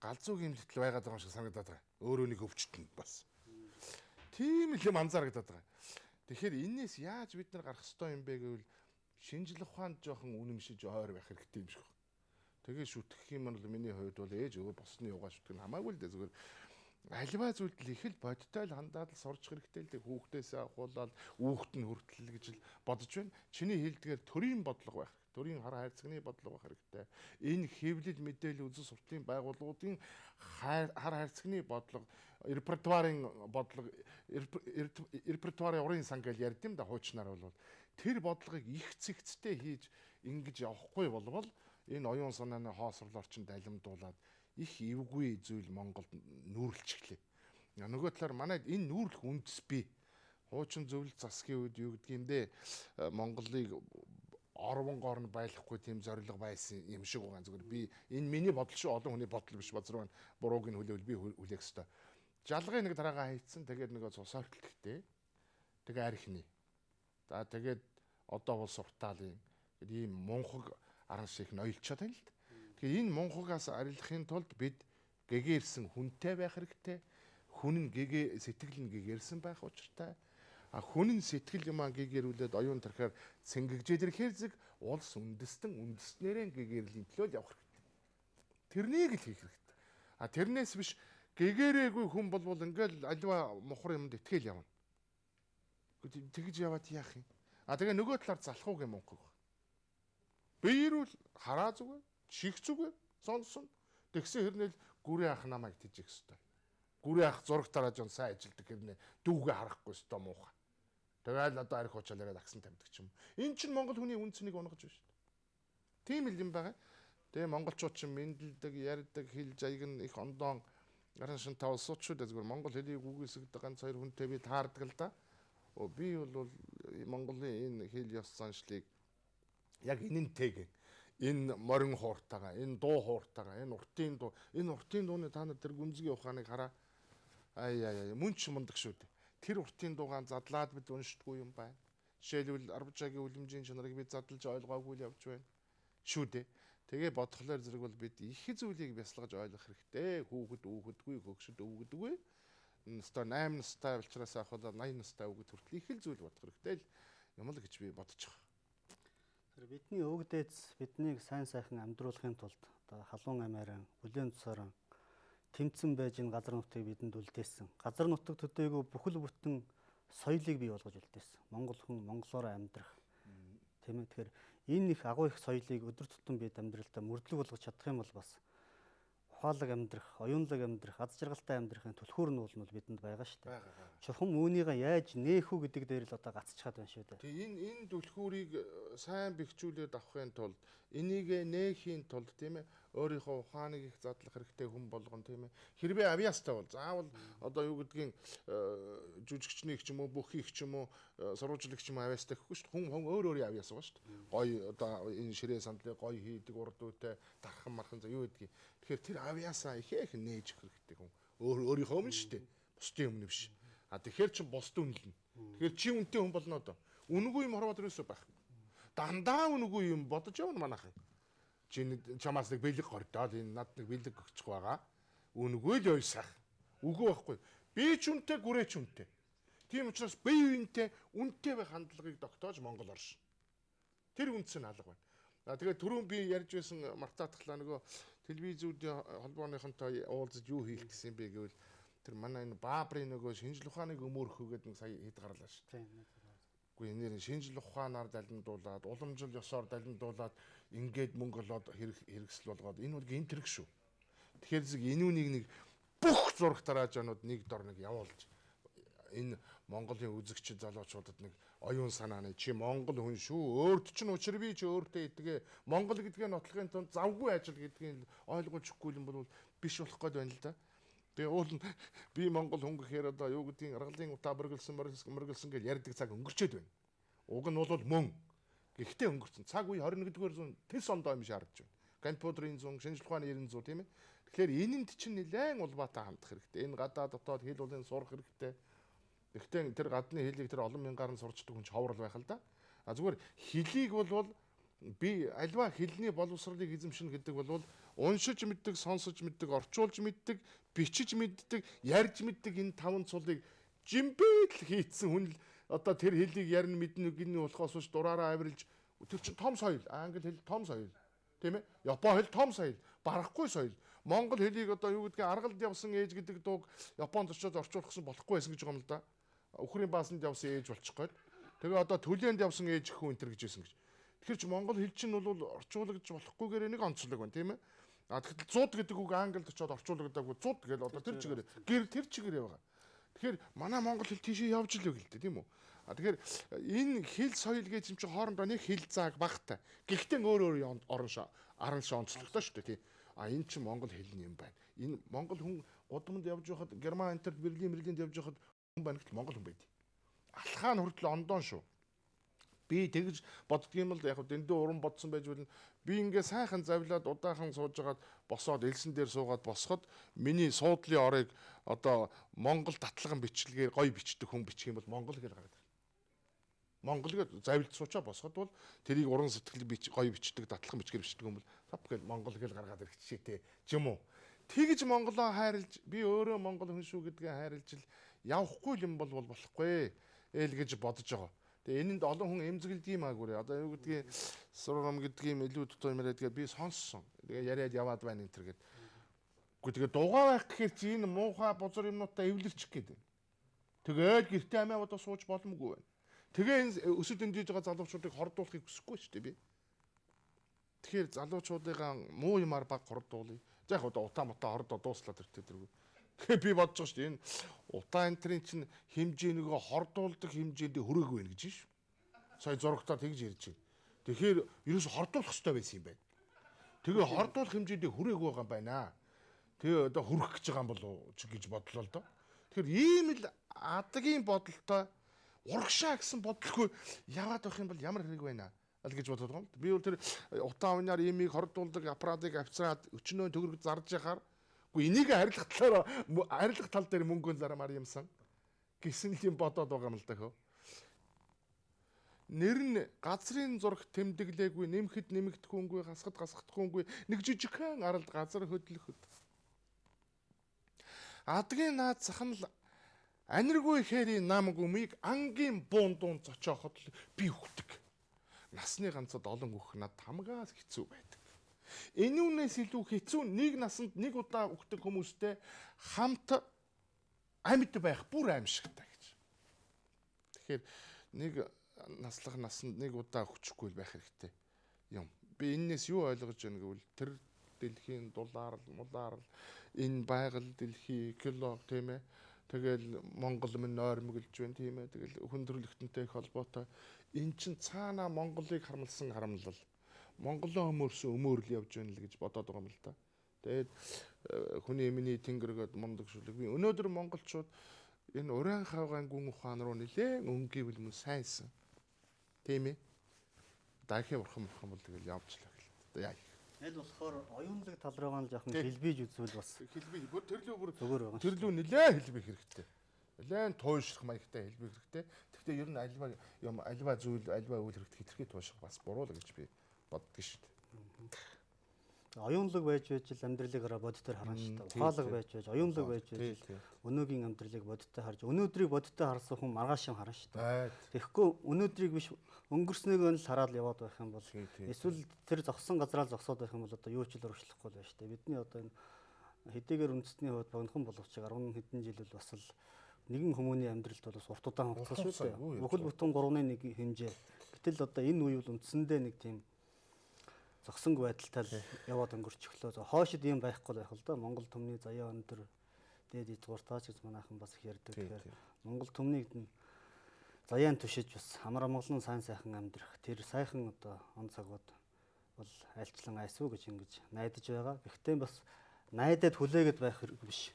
B: галзуугийн имлэгтэл байгаад байгаа юм шиг санагдаад байгаа. Өөрөө нэг өвчтөн бас. Тийм л юм анзаарагдаад байгаа. Тэгэхээр энээс яаж бид нар гарах ёстой юм бэ гэвэл шинжлэх ухаанд жоохон үнэмшиж ойр байх хэрэгтэй юм шиг байна. Тэгээ шүтгэх юм бол миний хувьд бол ээж өвөө босны юугаа шүтгэх нь хамаагүй л дээ. Зүгээр альва зүйлд л их л бодтой л хандаад л сурч хэрэгтэй л дээ. Хүүхдээсээ ахуулаад хүүхд нь хүртэл гэж л бодож байна. Чиний хэлдгээр төрийн бодлого байх хэрэгтэй. Төрийн хар хайрцагны бодлого байх хэрэгтэй. Энэ хэвлэл мэдээлэл үзэл сурталын байгууллагуудын хар хайрцагны бодлого, репертуарын бодлого, репертуарын урын сан гэж ярьд юм да хуучнаар бол тэр бодлогыг их цэгцтэй хийж ингэж явахгүй болвол энэ оюун санааны хоосрол орчин далимдуулаад их эвгүй зүйл Монголд нүүрлчихлээ. Нөгөө талаар манайд энэ нүүрлэх үндэс бий. Хуучин зөвлөлт засгийн үед юу гэдг юм бэ? Монголыг орвонгоор нь байлахгүй тийм зорилго байсан юм шиг байгаа. Зүгээр би энэ миний бодол шүү, олон хүний бодол биш. Базар байна. Бурууг нь хүлээвэл би хүлээх ёстой. Жалгын нэг дараагаа хийцэн. Тэгээд нөгөө цус ортолттой. Тэгээ архины. За тэгээд одоо бол суртаалын ийм мунхаг аран шиг ноёлчоод байна л да. Тэгэхээр энэ мунхагаас арилгахын тулд бид гэгээрсэн хүнтэй байх хэрэгтэй. Хүн нь гэгээ сэтгэл нь гэгээрсэн байх учиртай. А хүн нь сэтгэл юмаа гэгэрүүлээд оюун тархиар цэнгэгжээд ирэхээр зэг улс үндэстэн үндэстнэрээ гэгэрлийн төлөө л явах хэрэгтэй. Тэрнийг л хийх хэрэгтэй. А тэрнээс биш гэгэрээгүй хүн болвол ингээл альва мухар юмд итгэл явна. Тэгж яваад яах юм? А тэгээ нөгөө талаар залхууг юм мунхаг. Биерүүл хараа зүгээр, чих зүгээр сонсон. Тэгсэн хэрнээл гүрээ ах намайг тэжих хэвээр. Гүрээ ах зураг тарааж он сайн ажилдаг хэрнээ дүүгээ харахгүй өстой муухай. Тэгэл одоо арх уучаал яриад агсан тамдаг ч юм. Энэ чинь Монгол хүний үн цэнийг унгаж байна шүү дээ. Тийм л юм байгаа. Тэгээ монголчууд чинь мэдлдэг, ярьдаг, хэл жаяг нь их ондоон гарын шин тав улсууд шүү дээ. Зүгээр монгол хэлийг үгүйсгдэг ганц хоёр хүнтэй би таардаг л да. Би бол Монголын энэ хэл ёс заншлыг яг энэнтэйг энэ морин хууртайгаа, энэ дуу хууртайгаа, энэ уртын дуу, энэ уртын дууны та нар тэр гүнзгий ухааныг хараа. Ай ай ай мөн ч мундаг шүү дээ. Тэр уртын дуугаан задлаад бид уншдаггүй юм байна. Жишээлбэл Арбажагийн үлэмжийн чанарыг бид задлж ойлгоогүй л явж байна. Шүү дээ. Тэгээ бодхолоор зэрэг бол бид их зүйлийг бясалгаж ойлгох хэрэгтэй. Хүүхэд өвгөдгүй, хөгшөд өвгөдгүй. Настай 8 настай улчраас ахвал 80 настай өвгөд хүртэл их л зүйл бодох хэрэгтэй л юм л гэж би бодож байгаа.
A: Тэр бидний өвгдээц биднийг сайн сайхан амьдруулахын тулд одоо халуун амиараа, бүлээн цусаараа тэмцэн байж энэ газар нутгийг бидэнд үлдээсэн. Газар нутаг төдийгүй бүхэл бүтэн соёлыг бий болгож үлдээсэн. Монгол хүн монголоор амьдрах. Тийм ээ. Тэгэхээр энэ их агуу их соёлыг өдөр тутам бид амьдралдаа мөрдлөг болгож чадах юм бол бас ухаалаг амьдрах, оюунлаг амьдрах, аз жаргалтай амьдрахын түлхүүр нь бол бидэнд байгаа шүү дээ. Чухам үүнийгээ яаж нээх үү гэдэг дээр л одоо гацчихад байна шүү дээ.
B: Тэг энэ түлхүүрийг сайн бэхжүүлээд авахын тулд, энийг нээхийн тулд тийм ээ, өөрийнхөө ухааныг их задлах хэрэгтэй хүн болгон тийм ээ. Хэрвээ авьяастай бол заавал одоо юу гэдгийг жүжигчнийг ч юм уу, бүхийг ч юм уу, сурвалжлагч ч юм уу авьяастай гэхгүй шүү дээ. Хүн өөр өөрийн авьяас байгаа шүү дээ. Гой одоо энэ ширээ сандлыг гой хийдэг, урд үедээ дархан мархан за юу гэдгийг. Тэгэхээр тэр авьяасаа их нээж хэрэгтэй хүн. Өөрийнхөө өмнө шүү дээ. Бусдын өмнө биш. А тэгэхээр чи бусд үнэлнэ. Тэгэхээр чи үнэтэй хүн болно доо. Үнэгүй юм хорвоод ерөөсөө байхгүй. Дандаа үнэгүй юм бодож явна манайхан. Чи чамаас нэг бэлэг гордоод энэ над нэг бэлэг өгчих байгаа. Үнэгүй л ойсах. Үгүй байхгүй. Би ч үнэтэй, гүрээ ч үнэтэй. Тийм учраас бие биентэй үнэтэй байх хандлагыг тогтоож Монгол оршин. Тэр үндэс нь алга байна. Тэгээд түрүүн би ярьж байсан мартаатглаа нөгөө телевизүүдийн холбооныхонтой уулзаж юу хийх гэсэн бэ гэвэл тэр манай энэ Баабрын нөгөө шинжлэх ухааныг өмөөрөхөгээд нэг сая хэд гарлаа шүү дээ. Үгүй энэ нэр шинжлэх ухаанаар далимдуулаад, уламжлал ёсоор далимдуулаад ингээд мөнгө олоод хэрэгсэл болгоод энэ бол гэмт хэрэг шүү. Тэгэхээр зэрэг энүүнийг нэг бүх зураг тараажаанууд нэг дор нэг явуулж энэ Монголын үзэгчид залуучуудад нэг оюун санааны чи Монгол хүн шүү, өөрт чинь учир би чи өөртөө итгээ, Монгол гэдгээ нотлохын тулд завгүй ажил гэдгийг ойлгуулчихгүй юм бол биш болох гээд байна л да. Тэгээ уул нь би Монгол хүн гэхээр одоо юу гэдгийг аргалын утаа мөргөлсөн мөргөлсөн гэж ярьдаг цаг өнгөрчөөд байна. Уг нь бол мөн. Гэхдээ өнгөрцөн. Цаг үе 21-р зуун тэс ондоо юм шаардж байна. Компьютерийн зуун, шинжлэх ухааны 90 зуун тийм ээ. Тэгэхээр энэнд чинь нэлээд улбаатай хандах хэрэгтэй. Энэ гадаа дотоод хэл улын сурах хэрэгтэй. Гэхдээ тэр гадны хэлийг тэр олон мянгаар нь сурчдаг хүн ч ховрол байх л да. А зүгээр хэлийг бол би альва хэлний боловсролыг эзэмшинэ гэдэг бол уншиж мэддэг, сонсож мэддэг, орчуулж мэддэг, бичиж мэддэг, ярьж мэддэг энэ таван цулыг жимбэл хийцэн хүн л одоо тэр хэлийг ярина мэднэ гинэ болохоос биш дураараа авиралж тэр чинь том соёл, англи хэл том соёл. Тийм ээ? Япон хэл том соёл, барахгүй соёл. Монгол хэлийг одоо юу гэдгийг аргалд явсан ээж гэдэг дууг Японд очиод орчуулах гэсэн болохгүй байсан гэж байгаа юм л да. Үхрийн баасанд явсан ээж болчих гээд. Тэгээ одоо төлөөнд явсан ээж гэх хүн энэ төр гэж байсан гэж. Тэгэхээр чи монгол хэл чинь бол орчуулгаж болохгүйгээр нэг онцлог байна тийм ээ. А тэгэхээр зуд гэдэг үг англид очиод орчуулгадаагүй зуд гэж одоо тэр чигээр гэр тэр чигээр яваа. Тэгэхээр манай монгол хэл тийшээ явж л байг л дээ тийм үү. А тэгэхээр энэ хэл соёл гэж юм чи хоорондоо нэг хэл зааг багтай. Гэхдээ өөр өөр орон аран шоо онцлогтой шүү дээ тий. А энэ чинь монгол хэлний юм байна. Энэ монгол хүн гудамд явж байхад Герман энтерт Берлин Берлинд явж байхад хүн байна гэтэл монгол хүн байд. Алхаа нь хүртэл ондоон шүү. Би тэгж боддгийм л яг дэндүү уран бодсон байж болно. Би ингээ сайхан завлаад удаахан сууж агаад босоод элсэн дээр суугаад босоход миний суудлын орыг одоо монгол татлаган бичлэгээр гоё бичдэг хүн бичих юм бол монгол гэж гаргадаг. Монгол гэж завилд суучаа босоход бол тэрийг уран сэтгэл бич гоё бичдэг татлаган бичгээр бичдэг юм бол тап гэж монгол гэж гаргаад ирэх жишээтэй ч юм уу. Тэгж монголоо хайрлж би өөрөө монгол хүн шүү гэдгээ хайрлж л явахгүй юм бол болохгүй ээл гэж бодож байгаа. Тэгээ энэнд олон хүн эмзэгэлдэг юм аагүй. Одоо юу гэдгийг сургам гэдгийг илүү дутуу юм яриад тэгээд би сонссон. Тэгээ яриад яваад байна энэ төр гээд. Үгүй тэгээ дугаа байх гэхээр чи энэ муухай бузар юмнуудаа эвлэрчих гээд. Тэгээд гэртээ амиа бодоо сууж боломгүй байна. Тэгээ энэ өсөд эндийж байгаа залуучуудыг хордуулахыг хүсэхгүй шүү дээ би. Тэгэхээр залуучуудыгаа муу юмар баг хордуулъя. За яг одоо утаа мутаа хордоо дууслаа тэр тэргүй. Тэгэхээр би бодож байгаа шүү дээ. Энэ утаа энтрийн чинь хэмжээ нөгөө хордуулдаг хэмжээнд хүрээгүй байх гэж шүү. Сая зурагтаа тэгж ярьж байна. Тэгэхээр ерөөс хордуулах хэрэгтэй байсан юм байна. Тэгээ хордуулах хэмжээнд хүрээгүй байгаа юм байна. Тэгээ одоо хүрэх гэж байгаа юм болов уу гэж бодлоо л доо. Тэгэхээр ийм л адгийн бодолтой урагшаа гэсэн бодлогүй яваад байх юм бол ямар хэрэг байна ал гэж бодоод байгаа юм. Би бол тэр утаа унаар имийг хордуулдаг аппаратыг авчираад өчнөө төгрөг зарж яхаар үгүй энийг арилгах талаар арилгах тал дээр мөнгөө зарамаар юмсан гэсэн л юм бодоод байгаа юм л да хөө. Нэр нь газрын зурагт тэмдэглээгүй, нэмэхэд нэмэгдэхүүнгүй, гасхад гасхдахүүнгүй нэг жижигхэн аралд газар хөдлөхөд. Адгийн наад зах нь л аниргүй хээрийн нам гүмийг ангийн буун дуун зочооход л би өгдөг. Насны ганцад олон өөх над хамгаас хэцүү байдаг. Энэ үнээс илүү хэцүү нэг насанд нэг удаа өгдөг хүмүүстэй хамт амьд байх бүр аимшигтай гэж. Тэгэхээр нэг наслах насанд нэг удаа өгчихгүй байх хэрэгтэй юм. Би эннээс юу ойлгож байна гэвэл тэр дэлхийн дулаарл, мулаарл, энэ байгаль дэлхий, эколог тийм ээ. Тэгэл Монгол минь нойрмоглож байна тийм ээ. Тэгэл хүндрэлтэнтэй их холбоотой. Эн чин цаанаа Монголыг харамлсан харамлал. Монголоо өмөрсөн өмөөрл явж байна л гэж бодоод байгаа юм л та. Тэгээд хүний эмний тэнгэргээд мундаг шүлэг. Би өнөөдөр монголчууд энэ уран хавгаан гүн ухаан руу нэлээд өнгийвэл мөн сайнсан. Тийм ээ. Дахин бурхан бурхан бол тэгэл явжлаа гэл. Яа.
A: Аль болохоор оюунлаг тал руугаа нь жоохон хэлбийж үзвэл бас
B: хэлбий бүр тэрлүү бүр тэрлүү нэлээд хэлбий хэрэгтэй. Нэлээд туйшрах маягтай хэлбий хэрэгтэй. Гэхдээ ер нь альва юм альва зүйл альва үйл хэрэгт хитрхи туйшрах бас буруу л гэж би боддог шүү дээ.
A: Оюунлаг байж байж л амьдралыг хараа бодитоор харна шүү дээ. Ухаалаг байж байж оюунлаг байж байж өнөөгийн амьдралыг бодиттой харж өнөөдрийг бодиттой харсан хүн маргааш юм харна шүү дээ. Тэгэхгүй өнөөдрийг биш өнгөрснийг нь л хараад яваад байх юм бол эсвэл тэр зогссон газраа зогсоод байх юм бол одоо юу ч л өршлөхгүй л байна шүү дээ. Бидний одоо энэ хэдийгээр үндэсний хувьд богинохон боловч 10 хэдэн жил бол бас л нэгэн хүмүүний амьдралд бол бас урт удаан хугацаа шүү дээ. Бүхэл бүтэн 3.1 хэмжээ. Гэтэл одоо энэ үе бол үндсэндээ нэг тийм зогсонг байдалтай л яваад өнгөрчихлөө. Хоошид ийм байхгүй байх л да. Монгол түмний заяа өндөр дээд эзгууртаач гэж манайхан бас их ярьдаг. Тэгэхээр Монгол түмнийг заяан түшиж бас амар амгалан сайн сайхан амьдрах тэр сайхан одоо он цагууд бол айлчлан айсуу гэж ингэж найдаж байгаа. Гэхдээ бас найдаад хүлээгээд байх хэрэг биш.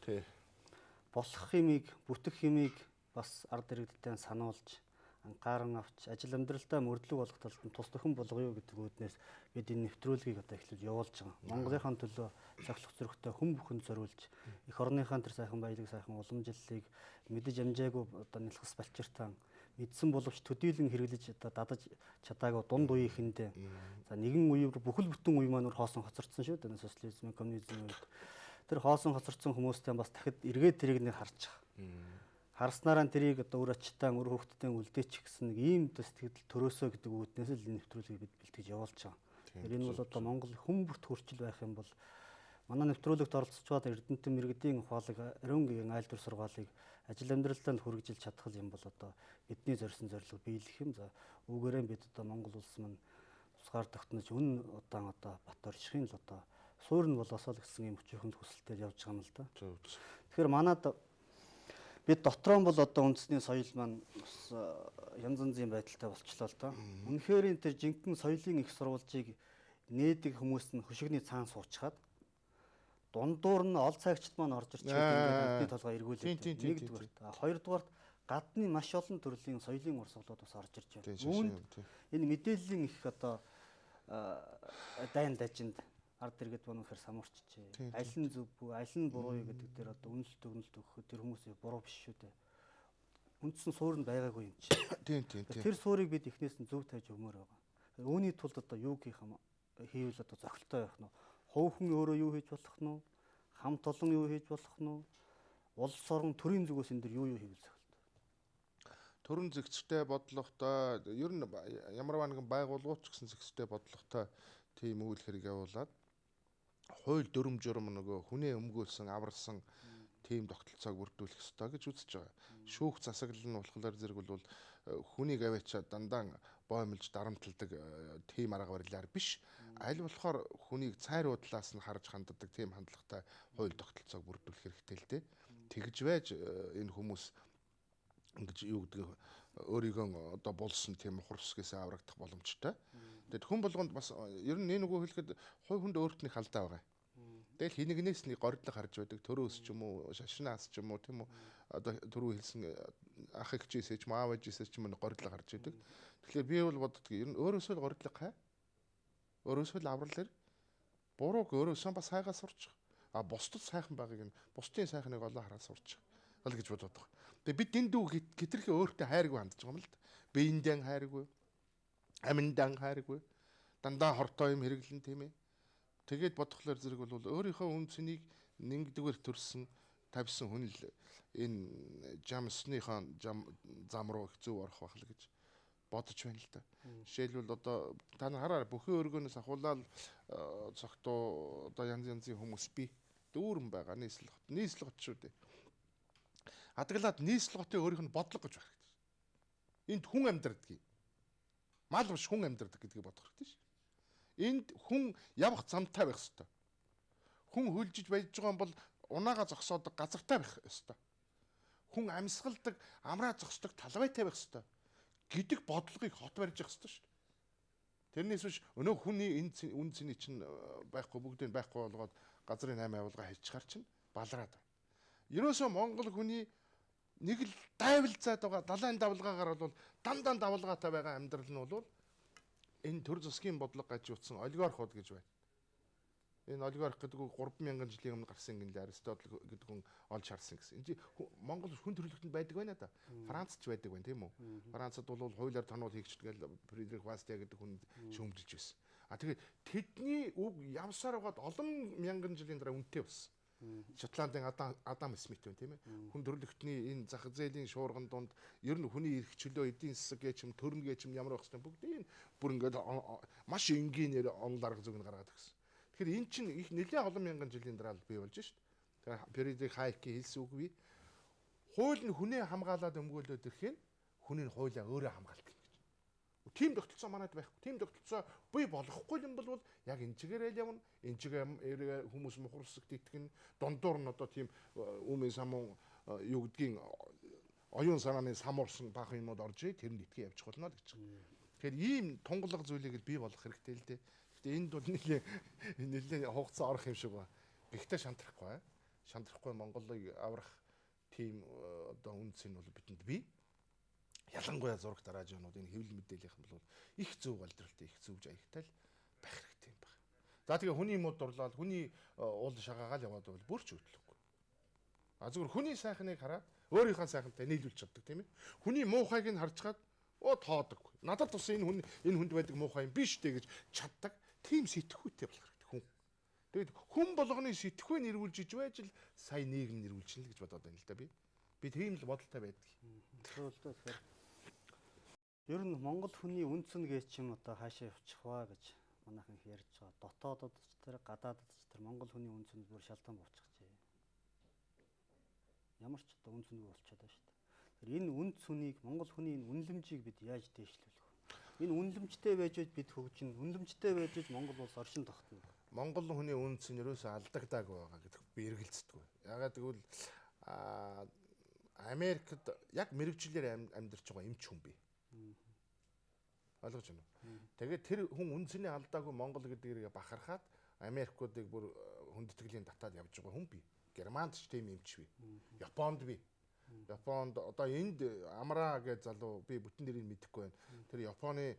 A: Болох юмыг, бүтэх юмыг бас ард иргэдтэй сануулж анхааран авч ажил амьдралдаа мөрдлөг болох талд нь тус төхөн болгоё гэдэг үүднээс бид энэ нэвтрүүлгийг одоо эхлүүл явуулж байгаа. Монголынхаа төлөө цохилох зүрхтэй хүн бүхэнд зориулж эх орныхаа тэр сайхан баялаг сайхан уламжлалыг мэдэж амжаагүй одоо нэлхас балчиртан мэдсэн боловч төдийлөн хэрэглэж одоо дадаж чадаагүй дунд үеийнхэндээ за нэгэн үеэр бүхэл бүтэн үе маань хоосон хоцордсон шүү дээ. Социализм, коммунизм үед тэр хоосон хоцордсон хүмүүстэй бас дахид эргээд тэрийг нэг харчих. Харснараа тэрийг одоо үр ачтаа үр хөвгтдээ үлдээчих гэсэн нэг ийм сэтгэл төрөөсөө гэдэг үүднээс л энэ нэвтрүүлгийг бид бэлтгэж явуулж байгаа. Тэгэхээр энэ бол одоо Монгол хүн бүрт хүрчил байх юм бол манай нэвтрүүлэгт оролцож байгаа Эрдэнэтэн мэргэдийн ухаалаг ариун гэгийн айлдвар сургаалыг ажил амьдралдаа хүргэжил чадах юм бол одоо бидний зорьсон зорилго биелэх юм. За үүгээрээ бид одоо Монгол улс маань тусгаар тогтнож үн удаан одоо бат оршихын л одоо суурь нь болоосоо л гэсэн юм өчүүхэн хүсэлтэд явж байгаа юм л да. Тэгэхээр манад бид дотроо бол одоо үндэсний соёл маань бас янз янзын байдалтай болчлоо л доо. Үнэхээр энэ тэр жинхэнэ соёлын их сурвалжийг нээдэг хүмүүс нь хөшигний цаан суучхаад дундуур нь ол цагчд маань орж ирчихээд ингээд бидний толгой эргүүлээд нэгдүгээрт. Хоёрдугаарт гадны маш олон төрлийн соёлын урсгалууд бас орж ирж байна. Үүнд энэ мэдээллийн их одоо дайн дажинд ард иргэд маань үнэхээр самуурчжээ. Аль нь зөв бүү, аль нь буруу юу гэдэг дээр одоо үнэлт өгнөлт өгөхөд тэр хүмүүс буруу биш шүү дээ. Үндсэн суурь нь байгаагүй юм чи.
B: Тийм тийм тийм.
A: Тэр суурийг бид эхнээс нь зөв тавьж өгмөр байгаа. Үүний тулд одоо юу хийх юм хийвэл одоо зохилтой байх нь. Хувь хүн өөрөө юу хийж болох нь? Хамт олон юу хийж болох нь? Улс орон төрийн зүгээс энэ дэр юу юу хийвэл зохилтой.
B: Төрөн зэгцтэй бодлоготой, ер нь ямарваа нэгэн байгууллагууд ч гэсэн зэгцтэй бодлоготой тийм үйл хэрэг явуулаад хууль дүрм журм нөгөө хүнээ өмгөөлсөн, аварсан тийм тогтолцоог бүрдүүлэх ёстой гэж үзэж байгаа. Шүүх засаглал нь болохоор зэрэг бол хүнийг аваачаад дандаа боомлж дарамталдаг тийм арга барилаар биш. Аль болохоор хүнийг цайруудлаас нь харж ханддаг тийм хандлагатай хууль тогтолцоог бүрдүүлэх хэрэгтэй л дээ. Тэгж байж энэ хүмүүс ингэж юу гэдэг өөрийгөө одоо булсан тийм хурсгээс аврагдах боломжтой. Тэгэд хүн болгонд бас ер нь нэг нөгөө хэлэхэд хувь хүнд өөрт нь алдаа байгаа. Тэгэл хинэгнээс нэг горилго харж байдаг, төрөөс ч юм уу, шашнаас ч юм уу, тийм үү, одоо түрүү хэлсэн ах эгчээсээ ч юм аав ээжээсээ ч юм уу горилго харж байдаг. Тэгэхээр би бол боддог, ер нь өөрөөсөө л горилго хай. Өөрөөсөө л аврал ир. Бурууг өөрөөсөө бас хайгаа сурчих. А бусдад сайхан байгааг нь бусдын сайхныг олон хараа сурчих. Л гэж боддог. Тэгээ бид дэндүү хэтэрхий өөртөө хайргүй хандж байгаа юм л да. Биеиндээ хайргүй, аминдаа хайргүй, дандаа хортой юм хэрэглэн тийм ээ. Тэгээд бодглохлоор зэрэг бол өөрийнхөө үн цэнийг нэнгдүгээр төрсөн тавьсан хүн л энэ жамсныхаа зам руу их зөв орох байх л гэж бодож байна л да. Жишээлбэл одоо та нар хараарай, бүхэн өргөнөөс ахуулаад цогтуу одоо янз янзын хүмүүс бий дүүрэн байгаа нийслэл хот. Нийслэл хот шүү дээ. Адаглаад нийслэл хотын өөрийнх нь бодлого гэж байх хэрэгтэй. Энд хүн амьдардаг. Мал биш хүн амьдардаг гэдгийг бодох хэрэгтэй шүү. Энд хүн явах замтай байх ёстой. Хүн хөлжиж баяж байгаа бол унаага зогсоодог газартай байх ёстой. Хүн амьсгалдаг, амраа зогсдог талбайтай байх ёстой гэдэг бодлогыг хот барьж явах ёстой шүү дээ. Тэрнээс биш өнөө хүний энэ үн цэний чинь байхгүй, бүгдийг байхгүй болгоод газрын 8 авилгаа хийчихар чинь балраад байна. Ерөөсөө Монгол хүний нэг л дайвалзаад байгаа далайн давлгаагаар бол дандаа давлгаатай байгаа амьдрал нь бол энэ төр засгийн бодлого гажиутсан олигархууд гэж байна. Энэ олигарх гэдэг үг 3000 жилийн өмнө гарсан гинлээ Аристотл гэдэг хүн олж харсан гэсэн. Энэ Монгол хүн төрөлхтөнд байдаг байна да. Францч байдаг байна тийм үү? Францад бол хуулиар тонол хийгчдэг Фредерик Бастиа гэдэг хүн шүүмжилж байсан. А тэгээд тэдний үг явсаар байгаад олон мянган жилийн дараа үнэтэй болсон. Шотландын Адам Смит байна тийм ээ. Хүн төрөлхтний энэ зах зээлийн шуурган дунд ер нь хүний эрх чөлөө, эдийн засаг гэж юм, төрн гэж юм ямар байх хэвээр бүгдийг бүр ингээд маш энгийнээр онол арга зүг нь гаргаад өгсөн. Тэгэхээр эн чинь их нэлээд олон мянган жилийн дараа л бий болж шít. Тэгэхээр Фридрих Хайекийн хэлсэн үг бий. Хууль нь хүнээ хамгаалаад өмгөөлөөд ирэхээр хүний хуулиа өөрөө хамгаалдаг гэж. Тийм тогтолцоо манад байхгүй. Тийм тогтолцоо бий болохгүй юм бол яг энэ чигээрээ л явна. Энэ чигээр хүмүүс мухарсагт итгэн. Дундуур нь одоо тийм үүмийн самун юу гэдгийг оюун санааны самуурсан баахан юмуд орж ий тэрэнд итгэн явчих болно л гэж. Тэгэхээр ийм тунгалаг зүйлийг л бий болгох хэрэгтэй л дээ. Гэхдээ энд бол нэлээд хугацаа орох юм шиг байна. Гэхдээ шантрахгүй. Шантрахгүй Монголыг аврах тийм одоо үнц нь бол бидэнд бий. Ялангуяа зураг дараажууд энэ хэвлэл мэдээллийнхэн бол их зөв голдролтой, их зөв жаягтай л байх хэрэгтэй юм байна. За тэгээ хүний мод дурлал, хүний уул шагаагаал яваад байвал бүр ч хөдлөхгүй. А зөвхөн хүний сайхныг хараад өөрийнхөө сайхантай нийлүүлж чаддаг тийм ээ. Хүний муухайг нь харж чад оо тоодог. Надад тус энэ хүн энэ хүнд байдаг муухай юм биш үү гэж чаддаг. Тийм сэтгхүүтэй болох хэрэгтэй хүн. Тэгээд хүн болгоны сэтгхүү нэрвүүлж иж байж л сая нийгэм нэрвүүлжин л гэж бодоод байна л да би. Би тийм л бодолтой байдаг.
A: Тэгэхээр ер нь Монгол хүний үн цэн гэж юм одоо хаашаа явчих ваа гэж манайхан их ярьж байгаа. Дотоодод ч тэр гадаадд ч тэр Монгол хүний үн цэнд бүр шалтгаан бууччихжээ. Ямар ч одоо үн цэнгүй болчиход байна шүү дээ. Тэр энэ үн цэнийг Монгол хүний энэ үнэлэмжийг бид яаж дээшлүүлэх вэ? Энэ үнэлэмжтэй байж бид хөгжинэ. Үнэлэмжтэй байж Монгол улс оршин тогтно.
B: Монгол хүний үн цэн ерөөсөө алдагдаагүй байгаа гэдэг би эргэлздэг. Ягаад гэвэл Америкт яг мэрэгчлэр амьдарч байгаа эмч хүн би. Ойлгож байна уу? Тэгээд тэр хүн үн цэний алдаагүй Монгол гэдгийг бахархаад Америкуудыг бүр хүндэтгэлийн татаад явж байгаа хүн би. Германд ч тийм эмч би. Японд би. Японд одоо энд Амра гэж залуу би бүтэн нэрийг мэдэхгүй байна. Тэр Японы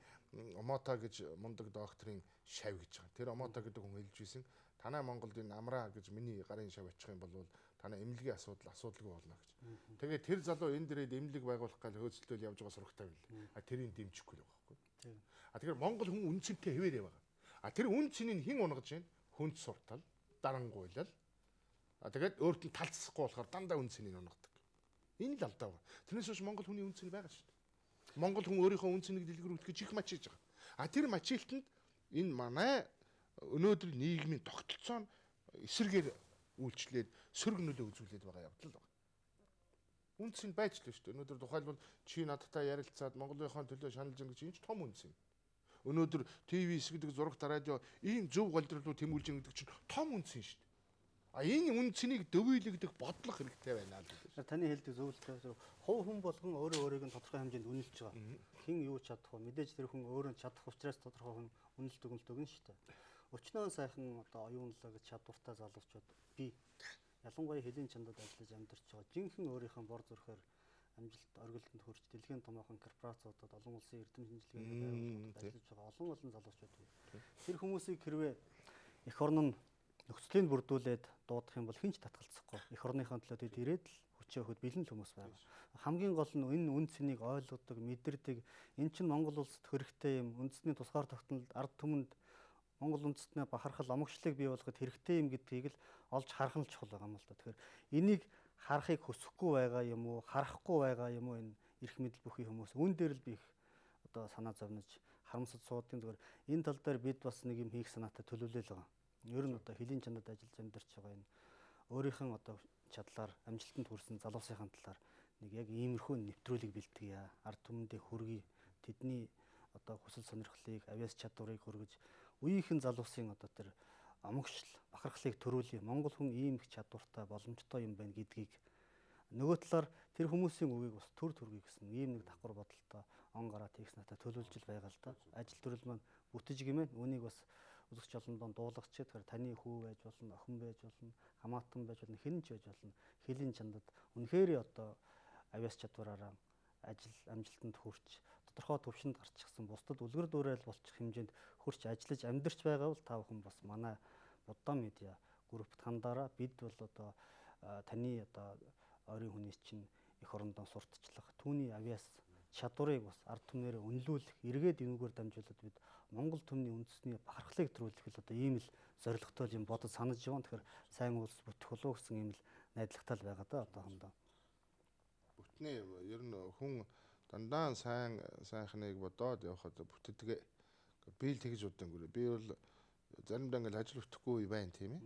B: Омото гэж мундаг докторын шав гэж байгаа. Тэр Омото гэдэг хүн хэлж байсан. Танай Монголд энэ Амра гэж миний гарын шав очих юм бол танай эмнэлгийн асуудалгүй болно гэж. Тэгээд тэр залуу энэ дээрээ эмнэлэг байгуулах гал хөөцөлтөөл явж байгаа сурагтай байл. А тэрийг дэмжихгүй л байгаа байхгүй. А тэгэхээр Монгол хүн үн цэнтэй хэвээрээ байгаа. А тэр үн цэнийг хэн унгаж байна? Хүнд суртал, дарангуйлал. А тэгээд өөрт нь талцсахгүй болохоор дандаа үн цэнийг унгадаг. Энэ л алдаа байна. Тэрнээс хойш Монгол хүний үн цэн байгаа шүү дээ. Монгол хүн өөрийнхөө үн цэнийг дэлгэрүүлэх гэж их мачиж байгаа. А тэр мачилтанд энэ манай өнөөдөр нийгмийн тогтолцоо нь эсрэгээр үйлчлээд сөрөг нөлөө үзүүлээд байгаа явдал байна. Үнц нь байж л шүү дээ. Өнөөдөр тухайлбал чи надтай ярилцаад Монголынхаа төлөө шаналж байгаа гэж энэ ч том үнц юм. Өнөөдөр ТV гэдэг зурагт радио ийм зөв голдролуу тэмүүлж гэдэг чинь том үнц юм шүү дээ. А энэ үн цэнийг дөвийлэгдэх бодлого хэрэгтэй байна л
A: гэдэг. Таны хэлдэг зөв л дээ. Хувь хүн болгон өөрөө өөрийг нь тодорхой хэмжээнд үнэлж байгаа. Хэн юу чадах вэ? Мэдээж тэр хүн өөрөө чадах учраас тодорхой хүн үнэлт өгнөлт өгнө шүү дээ. Өчнөө сайхан одоо оюунлаг чадвартай залуучууд би ялангуяа хөлийн чандад ажиллаж амьдарч байгаа. Жинхэнэ өөрийнхөө бор зүрхээр амжилт оргилдонд хүрч дэлхийн томоохон корпорациудад олон улсын эрдэм шинжилгээний байгууллагуудад ажиллаж байгаа олон олон залуучууд бий. Тэр хүмүүсийг хэрвээ эх орн нь нөхцөлийг бүрдүүлээд дуудах юм бол хэн ч татгалзахгүй. Эх орныхоо төлөө тэд ирээд л хүчээ өгөхөд бэлэн л хүмүүс байгаа. Хамгийн гол нь энэ үн цэнийг ойлгодог, мэдэрдэг. Энэ чинь Монгол улсад хэрэгтэй юм. Үндэсний тусгаар тогтнолд ард түмэнд Монгол үндэстний бахархал омогшлыг бий болгоход хэрэгтэй юм гэдгийг л олж харах нь чухал байгаа юм л да. Тэгэхээр энийг харахыг хүсэхгүй байгаа юм уу, харахгүй байгаа юм уу энэ эрх мэдэл бүхий хүмүүс. Үүн дээр л би их одоо санаа зовнож харамсаж суудгийн зүгээр энэ тал дээр бид бас нэг юм хийх санаатай төлөвлөл байгаа. Ер нь одоо хөлийн чандад ажиллаж амьдарч байгаа энэ өөрийнх нь одоо чадлаар амжилтанд хүрсэн залуусынхаа талаар нэг яг иймэрхүү нэвтрүүлэг бэлтгэе. Ард түмэндээ хүргэе. Тэдний одоо хүсэл сонирхлыг, авиас чадварыг хүргэж үеийнхэн залуусын одоо тэр омогшил, бахархлыг төрүүлье. Монгол хүн ийм их чадвартай, боломжтой юм байна гэдгийг нөгөө талаар тэр хүмүүсийн үгийг бас төр төргий гэсэн ийм нэг давхар бодолтой он гараад хийх санаатай төлөвлөж л байгаа л да. Ажил төрөл маань бүтэж гимэн. Үүнийг бас үзэгч олондоо дуулгач. Тэгэхээр таны хүү байж болно, охин байж болно, хамаатан байж болно, хэн ч байж болно. Хөлийн чандад үнэхээр одоо авиас чадвараараа ажил амжилтанд хүрч тодорхой төвшөнд гарчихсан бусдад үлгэр дуурайл болчих хэмжээнд хөрч ажиллаж амьдарч байгаа бол та бүхэн бас манай Будаа медиа группт хандаараа. Бид бол одоо таны одоо ойрын хүний чинь эх орондоо сурталчлах, түүний авиас чадварыг бас ард түмнээрээ үнэлүүлэх, эргээд энүүгээр дамжуулаад бид Монгол түмний үндэсний бахархлыг төрүүлэх л одоо ийм л зорилготой юм бодож санаж явна. Тэгэхээр сайн улс бүтэх болов гэсэн ийм л найдвартай л байгаа да одоохондоо.
B: Бүтнэ. Ер нь хүн дандаа сайн сайхныг бодоод явхад бүтдэг. Би л тэгж уданггүй. Би бол заримдаа ингээл ажил бүтэхгүй байна тийм ээ.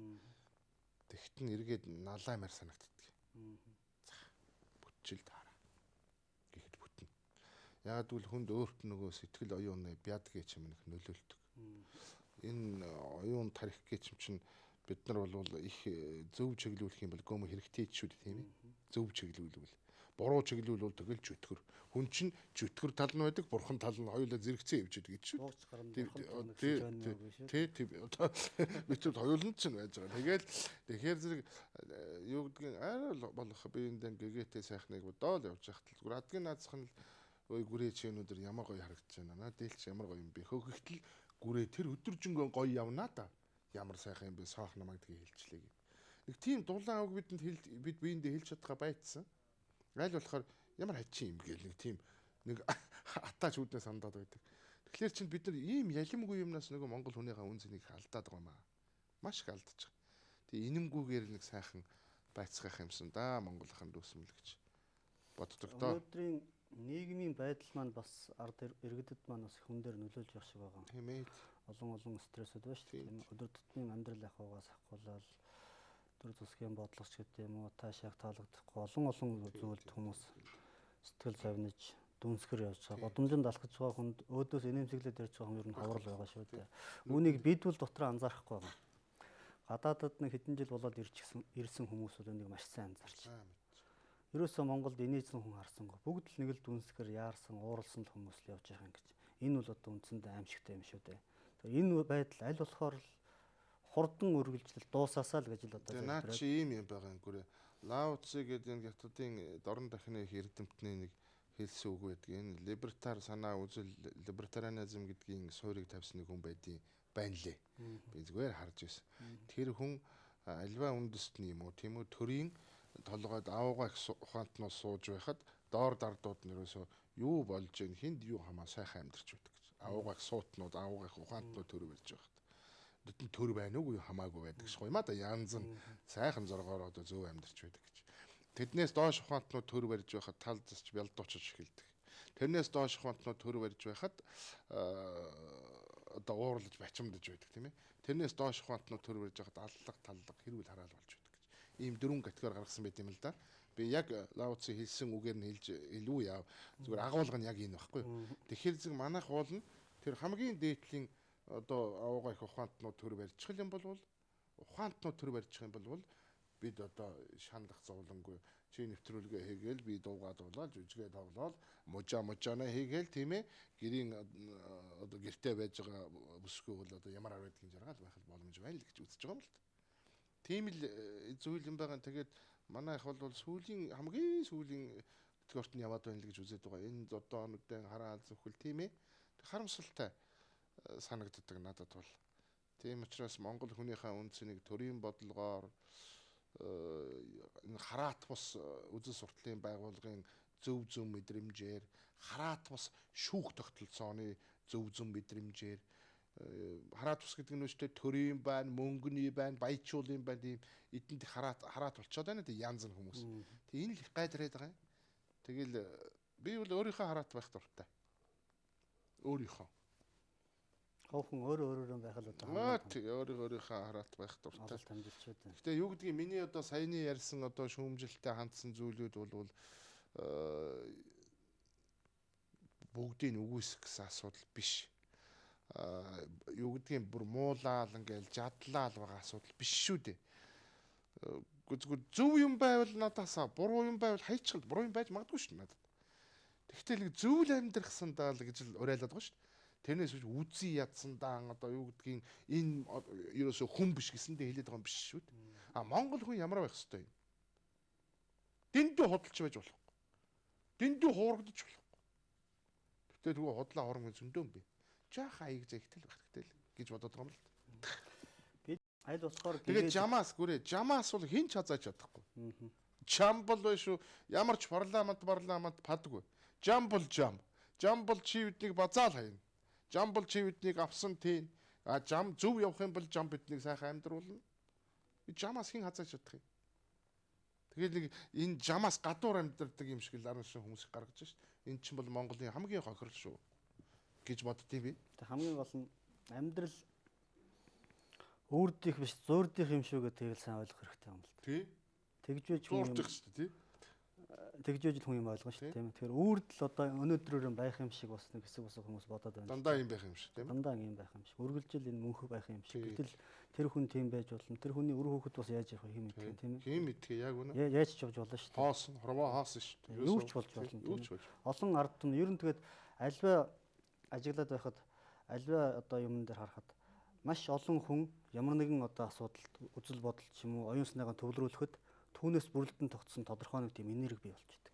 B: Тэгтэн эргээд налаамаар санагддаг. За бүтчил таараа гэхэд бүтнэ. Яг гэвэл хүнд өөрт нөгөө сэтгэл оюуны бяд гэж юм нэг нөлөөлдөг. Энэ оюун тарих гэж юм чинь бид нар бол их зөв чиглүүлэх юм бол гөм хэрэгтэй ч шүү дээ тийм ээ. Зөв чиглүүлвэл буруу чиглүүл бол тэгэл чөтгөр. Хүн чинь чөтгөр тал нь байдаг, бурхан тал нь хоёулаа зэрэгцээ явж идэг гэж шүү. Тий, тий. Одоо бичүүд хоёуланд чинь байж байгаа. Тэгэл тэгэхээр зэрэг юу гэдгийг арай болох би энэ гэгээтэй сайхныг бодоол явж байхад л зүгээр адгийн наацх нь ой гүрээ чи өнөөдөр ямар гоё харагдаж байна. Наа дээлч ямар гоё юм бэ. Хөөгтөл гүрээ тэр өдөржингөө гоё явнаа да. Ямар сайхан юм бэ. Соох намайг тгээ хэлчлээ гэд. Нэг тийм дулаан үг бидэнд хэл бид биендээ хэлж чадхаа байцсан. Аль болохоор ямар хачин юм гээл нэг тийм нэг атаач үүднээ сандаад байдаг. Тэгэхээр чинь бид нар ийм ялимгүй юмнаас нөгөө монгол хүнийхээ үн цэнийг алдаад байгаа юм аа. Маш их алдчих. Тэгээ инэмгүйгээр нэг сайхан байцгаах юмсан да монголынхын дүүсмэл гэж боддог доо.
A: Өнөөдрийн нийгмийн байдал маань бас ард иргэдэд маань бас хүн дээр нөлөөлж явах шиг байгаа.
B: Тийм ээ.
A: Олон олон стрессүүд байна шүү дээ. Өдөр тутмын амьдрал ахуйгаас авахгуйлал төр засгийн бодлогоч гэдэг юм уу таашааг таалагдахгүй олон олон зүйлд хүмүүс сэтгэл зовниж дүнсгэр явж байгаа. Годамжинд алхаж байгаа хүнд өөдөөс инээмсэглээд ярьж байгаа хүн ер нь ховор л байгаа шүү дээ. Үүнийг бид бол дотроо анзаарахгүй байгаа. Гадаадад нэг хэдэн жил болоод ирсэн хүмүүс бол энийг маш сайн анзаарч. Ерөөсөө Монголд инээсэн хүн харсангүй. Бүгд л нэг л дүнсгэр яарсан, ууралсан л хүмүүс л явж байгаа юм гэж. Энэ бол одоо үндсэндээ аимшигтай юм шүү дээ. Тэгэхээр энэ байдал аль болохоор л хурдан үргэлжлэл дуусаасаа л гэж л одоо
B: наа чи ийм юм байгаа юм гүрээ. Лао Цзи гэдэг энэ хятадын дорн дахины их эрдэмтний нэг хэлсэн үг байдаг. Энэ либертар санаа үзэл либертарианизм гэдгийн суурийг тавьсан нэг хүн байдیں۔ Байна лээ. Би зүгээр харж байсан. Тэр хүн альва үндэстний юм уу тийм үү төрийн толгойд аавгаа их ухаантнаас сууж байхад доор дардууд нь ерөөсөө юу болж гин хүнд юу хамаа сайхан амьдарч байдаг гэж. Аавгаа их суутнууд, аавгаа их ухаантнууд төрөв ирж байхад тэдэнд төр байна уугүй хамаагүй байдаг шгүй юм а да янз нь сайхан зоргоор одоо зөв амьдарч байдаг гэж. Тэднээс доош ухаантнууд төр барьж байхад тал засч бялдуучж эхэлдэг. Тэрнээс доош ухаантнууд төр барьж байхад одоо уурлаж бачимдаж байдаг тийм ээ. Тэрнээс доош ухаантнууд төр барьж байхад аллах таллах хэрүүл хараал болж байдаг гэж. Ийм дөрвөн категори гаргасан байт юм л да. Би яг Лао Ци хэлсэн үгээр нь хэлж илүү яав. Зүгээр агуулга нь яг энэ багхгүй. Тэгэхээр зэрэг манайх уулна тэр хамгийн дээдлийн одоо авуугаа их ухаантнууд төр барьчих юм бол ухаантнууд төр барьчих юм бол бид одоо шаналх зовлонгүй чи нэвтрүүлгээ хийгээл би дуугаа дуулаад жүжигээ тоглоод мужаа мужаана хийгээл тийм ээ гэрийн одоо гэрте байж байгаа бүсгүй бол одоо ямар ар байдгийг жаргал байх боломж байна л гэж үзэж байгаа юм л та. Тийм л зүйл юм байгаа. Тэгээд манай их бол сүүлийн хамгийн сүүлийн категорт нь яваад байна л гэж үзээд байгаа. Энэ одоо нүдэн хараал зүхэл тийм ээ харамсалтай санагддаг надад бол. Тийм учраас Монгол хүнийхээ үн цэнийг төрийн бодлогоор энэ хараат бус үзэл суртлын байгууллагын зөв зөв мэдрэмжээр хараат бус шүүх тогтолцооны зөв зөв мэдрэмжээр хараат бус гэдэг нь үүштэй төрийн байна, мөнгөний байна, баячуулын байна тийм эдэнд хараат болчоод байна тийм янз бүр хүмүүс. Тэг энэ л их гайдраад байгаа юм. Тэгэл би бол өөрийнхөө хараат байх дуртай. Өөрийнхөө.
A: Ховхон өөрөө өөрөөрөө байх л одоо.
B: Тий, өөрийнхөө хараат байх дуртай.
A: Амжилттай.
B: Гэтэ юу гэдгийг миний одоо саяны ярьсан одоо шүүмжилтэй хандсан зүйлүүд бол бүгдийг үгүйсэх гэсэн асуудал биш. Юу гэдгийг бүр муулаал ингээл жадлаал байгаа асуудал биш шүү дээ. Зүгээр зөв юм байвал надаасаа, буруу юм байвал хайчхал буруу юм байж магадгүй шүү дээ надад. Тэгтэл нэг зөв л амьдрахсан даа л гэж л уриалаад байгаа шүү дээ. Тэрнээс биш үзий ядсан даа одоо юу гэдгийг энэ ерөөсөө хүн биш гэсэндээ хэлээд байгаа юм биш шүү дээ. А Монгол хүн ямар байх ёстой юм? Дэндүү худалч байж болохгүй. Дэндүү хуурагдаж болохгүй. Тэгтээ тэгвэл худлаа хорон зөндөө юм бэ. Жаахан аяг зэгтэл байх хэрэгтэй л гэж бодоод байгаа юм л.
A: Би аль болохоор
B: тэгээд жамаас гүрээ жамаас бол хэн ч хазаач чадахгүй. Жам бол биш шүү. Ямар ч парламент падгүй. Жам бол жам. Жам бол чи биднийг базаал хайна. Жам бол чи биднийг авсан тийм. А жам зөв явах юм бол жам биднийг сайхан амьдруулна. Жамаас хэн хазаач чадах юм? Тэгээд нэг энэ жамаас гадуур амьдардаг юм шиг л арван шин хүмүүс гаргаж шít. Энэ чинь бол Монголын хамгийн хохирол шүү гэж боддtiin би.
A: Тэг хамгийн гол нь амьдрал үрдих биш зуурдих юм шүү гэдгийг л сайн ойлгох хэрэгтэй юм л.
B: Тий.
A: Тэгж байж хүн
B: зуурдих шүү дээ тий.
A: Тэгж байж л хүн юм ойлгоно шүү дээ тийм ээ. Тэгэхээр үрдэл одоо өнөөдрөөр байх юм шиг бас нэг хэсэг бас хүмүүс бодоод байна.
B: Дандаа юм байх юм шиг тийм ээ.
A: Дандаа юм байх юм шиг. Үргэлжил энэ мөнх байх юм шиг. Гэтэл тэр хүн тийм байж болно. Тэр хүний үр хүүхэд бас яаж явах вэ хэм мэдэх тийм ээ.
B: Хэм мэдэх яг үнэ.
A: Яаж ч явж болно шүү дээ.
B: Хоосон, хорвоо хоосон шүү дээ.
A: Юу ч болж болно тийм ээ. Олон ард түмэн ер нь тэгээд альва ажиглаад байхад альва одоо юмн дээр харахад маш олон хүн ямар нэгэн одоо асуудалд үзэл бодол ч юм уу оюун санаагаа төвлөрүүлэхэд түүнээс бүрэлдэн тогтсон тодорхой нэг тийм энерги бий болчихдог.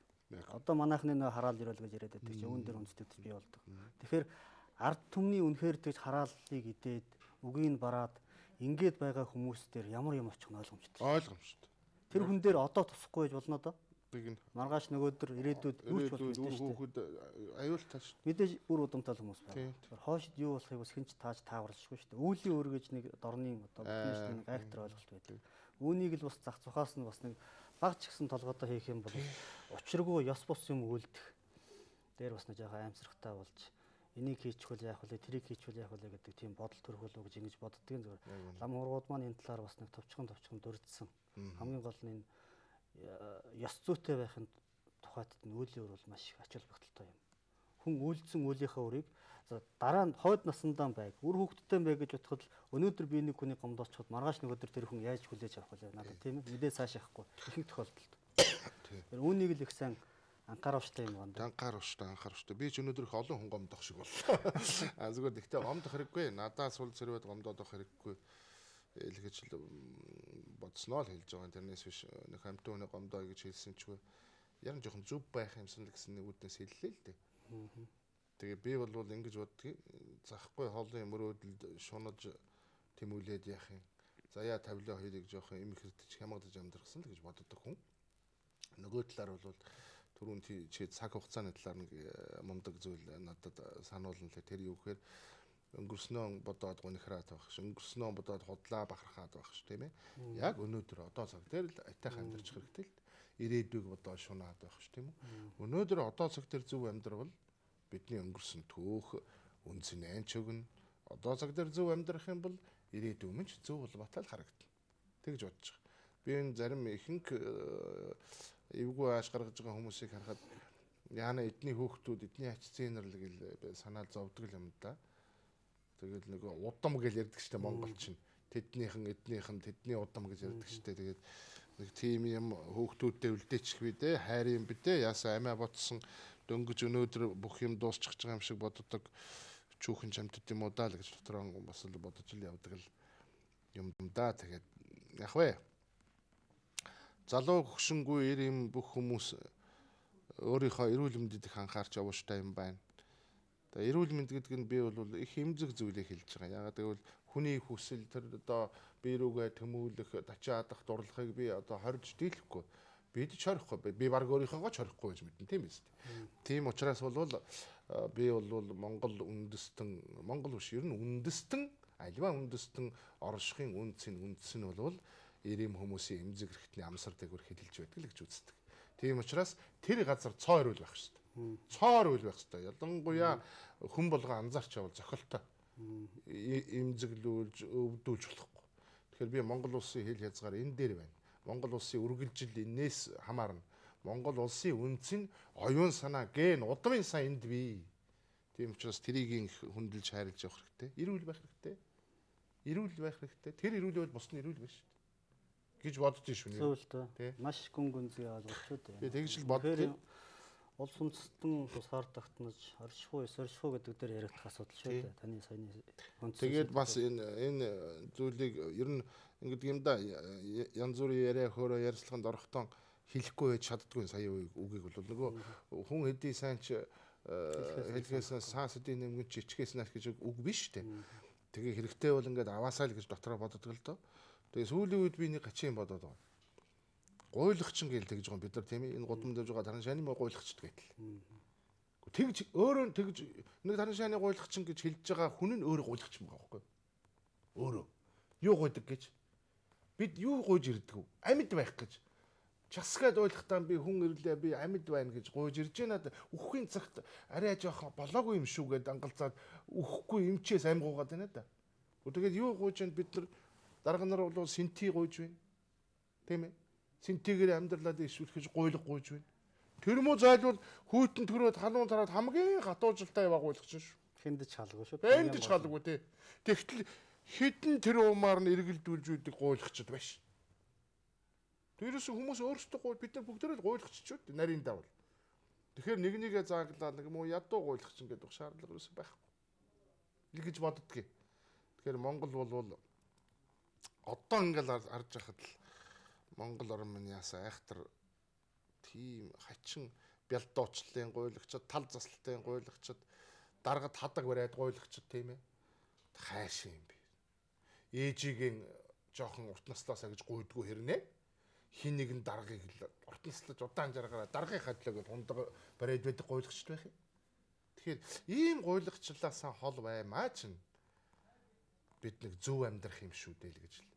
A: Одоо манайхны нөө хараал ирэл гэж яриад байдаг чинь үүн дээр үндэстэгдэж бий болдог. Тэгэхээр ард түмний үнэхээр тэгж харааллыг идээд үгийг бараад ингээд байгаа хүмүүс дээр ямар юм очих нь ойлгомжтой.
B: Ойлгомжтой.
A: Тэр хүн дээр одоо тусахгүй байж болно доо.
B: Тэгнь.
A: Маргааш нөгөөдөр ирээдүйд юу ч болох мэдээж шүү дээ.
B: Хүүхэд аюултай шүү.
A: Мэдээж үр удамтай хүмүүс байна. Хойшд юу болохыг бас хэн ч тааж тааварлашгүй шүү дээ. Үүлийн өр гэж нэг дорны одоо бүтнээшний нэг гайхтар ойлголт байдаг. Үүнийг л бас зах зухаас нь бас нэг баг ч гэсэн толгойдоо хийх юм бол учиргүй ёс бус юм үлдэх. Дээр бас нэг жоохон аимсрахтай болж энийг хийчихвэл яах вэ, тэрийг хийчихвэл яах вэ гэдэг тийм бодол төрөх болов гэж ингэж боддгийн зүгээр. Лам хургууд маань энэ талаар бас нэг товчхон дурдсан. Хамгийн гол нь энэ ёс зүйтэй байхын тухайд нь үүлийн үр бол маш их ач холбогдолтой юм. Хүн үйлдсэн үйлийнхээ үрийг за дараа нь хойд насандаа байг, үр хүүхэдтэй байг гэж бодоход өнөөдөр би нэг хүний гомдоолцоход маргааш нөгөөдөр тэр хүн яаж хүлээж авах вэ? Надад тийм ээ мэдээ цааш явахгүй ихэнх тохиолдолд. Тэр үүнийг л их сайн анхааруулжтай юм байна.
B: Анхааруулжтай. Би ч өнөөдөр их олон хүн гомдох шиг боллоо. А зүгээр гэхдээ гомдох хэрэггүй. Надаа сул сэрвэд гомдоод авах хэрэггүй. Илгэж л бодсноо л хэлж байгаа. Тэрнээс биш нэг хамтын хүний гомдоо гэж хэлсэн чгүй. Яг нь жоохон зөв байх юмсан л гэсэн нэг үднээс хэллээ л дээ. Тэгээ би бол ингэж боддгийг захгүй хоолын мөрөөдөлд шунаж тэмүүлээд яах юм. Заяа тавилаа хоёрыг жоохон им хэрдэж хямгадаж амьдрахсан л гэж боддог хүн. Нөгөө талаар бол түрүүн чи цаг хугацааны талаар нэг мундаг зүйл надад сануулна лээ. Тэр юу гэхээр өнгөрснөө бодоод гунихраад байх ш. Өнгөрснөө бодоод худлаа бахархаад байх ш, тийм ээ. Яг өнөөдөр одоо цаг дээр л айтайхан амьдрах хэрэгтэй л. Ирээдүйг бодоод шунаад байх ш, тийм үү. Өнөөдөр одоо цаг дээр зөв амьдравал бидний өнгөрсөн төөх үнцэн анч өгнө. Одоо цаг дээр зөв амьдрах юм бол ирээдүйн минь зөв улбатай л харагдана. Тэгж бодож байгаа. Би энэ зарим ихэнх эвгүй ааш гаргаж байгаа хүмүүсийг харахад яана эдний хөөхтүүд эдний ач зээнэрлэг гэл санаа зовдөг юм да. Тэгэл нөгөө удам гэл ярьдаг штэ Монгол чинь. Тэднийхэн эднийхэн тэдний удам гэж ярьдаг штэ. Тэгээд нэг тийм юм хөөхтүүдтэй үлдээчих би дээ. Хайр юм би дээ. Яасан амиа ботсон дөнгөж өнөөдөр бүх юм дуусчих байгаа юм шиг боддог чүүхэн чамтд юм уу даа л гэж дотроо бас л бодож л явдаг л юм да. Тэгээд яг вэ. Залуу хөгшингүй эр юм бүх хүмүүс өөрийнхөө эрүүл мэндэд их анхаарч явууштай юм байна. Тэгээ эрүүл мэнд гэдэг нь би бол их эмзэг зүйлийг хэлж байгаа. Ягаад гэвэл хүний хүсэл тэр одоо бие рүүгээ тэмүүлэх, тачаадах дурлахыг би одоо хорж дийлэхгүй. Бид ч хорихгүй. Би баг өөрийнхөөгөө ч хорихгүй гэж мэднэ, тийм биз дээ. Тийм учраас бол би бол Монгол үндэстэн, Монгол биш ер нь үндэстэн, альва үндэстэн оршихын үндэс нь бол эрэм хүмүүсийн эмзэг эрхтний амсар дээгүүр хэлж байдаг л гэж үздэг. Тийм учраас тэр газар цоо эрүүл байх хэрэгтэй. Цоо эрүүл байх хэрэгтэй. Ялангуяа хүн болгон анзаарч явал зохилтой. Эмзэглүүлж, өвдүүлж болохгүй. Тэгэхээр би Монгол улсын хил хязгаар энэ дээр байна. Монгол улсын үргэлжил энээс хамаарна. Монгол улсын үндэс нь оюун санаа, ген, удмын сан энд бий. Тийм учраас тэрийг хөндлөж хайрлаж явах хэрэгтэй. Эрүүл байх хэрэгтэй. Эрүүл байх хэрэгтэй. Тэр эрүүл байвал бус нь эрүүл байна шүү дээ гэж бодож шүү.
A: Зөв л дээ. Маш гүн гүнзгий ойлголт шүү дээ.
B: Би тэгж л боддог.
A: Улс үндэстэн тусгаар тогтнож оршихуй, соршихуй гэдэг дээр яригдах асуудал шүү дээ. Таны саяны
B: хүндэс. Тэгээд бас энэ зүйлийг ер нь ингэдэг юм да. Янз бүрийн яриа хөөрөө ярьцлаганд орохдоо хэлэхгүй байж чаддгүй сая үгийг бол нөгөө хүн хэдий сайн ч хэлхээс саас хэдий нэмгэн ч ичгээс нааш гэж үг биш дээ. Тэгээ хэрэгтэй бол ингээд аваасаа л гэж дотроо боддог л доо. Тэгээ сүүлийн үед би нэг гачин бодоод байгаа. Гуйлагчин гээл тэгж байгаа бид нар тийм ээ энэ гудамд явж байгаа таран шааны гуйлагчд гэтэл. Тэгж өөрөө тэгж нэг таран шааны гуйлагчин гэж хэлж байгаа хүн нь өөрөө гуйлагчин байгаа байхгүй юу? Өөрөө. Юу гуйдаг гэж? Бид юу гуйж ирдэг вэ? Амьд байх гэж. Часгаад уйлахтаа би хүн ирлээ би амьд байна гэж гуйж ирж байна. Үхэхийн цагт арай жоохон болоогүй юм шүү гэдээ ангалзаад үхэхгүй эмчээс ам гуугаад байна да. Тэгээд юу гуйж байна бид нар дарга нар бол синти гуйж байна. Тийм ээ. Синтигээр амьдралаа дэвшүүлэх гэж гуйлга гуйж байна. Тэр мө зайлвал хүйтэн төрөөд халуун тараад хамгийн гатуужилтай яваа гуйлагч шүү.
A: Хэндэж халгүй шүү.
B: Хэндэж халгүй тий. Тэгтэл хідэн тэр уумаар нь эргэлдүүлж үйдэг гуйлагчд биш. Тэрээс хүмүүс өөрсдөө гуй бид нар бүгдээрээ л гуйлагч шүү дээ нарийн давал. Тэгэхээр нэг нэгэ зааглаа нэг муу ядуу гуйлагч гэдэг шаардлага юусэн байхгүй. Л гэж боддгийг. Тэгэхээр Монгол бол одоо ингээл харж байхад л Монгол орн минь яасан айхтар тийм хачин бялдуучлалын гуйлагчид, тал заслалтын гуйлагчид, даргад хадаг бариад гуйлагчид тийм ээ. Хайшин юм бэ. Ээжигийн жоохон урт наслаасаа гэж гуйдгүй хэрнээ. Хин нэгэн даргыг л урт наслаж удаан жаргараа даргын хадлаа гэж хундаг бариад байдаг гуйлагчд байх юм. Тэгэхээр ийм гуйлагчлалаасаа хол баймаа чинь бид нэг зөв амьдрах юм шүү дээ л гэж л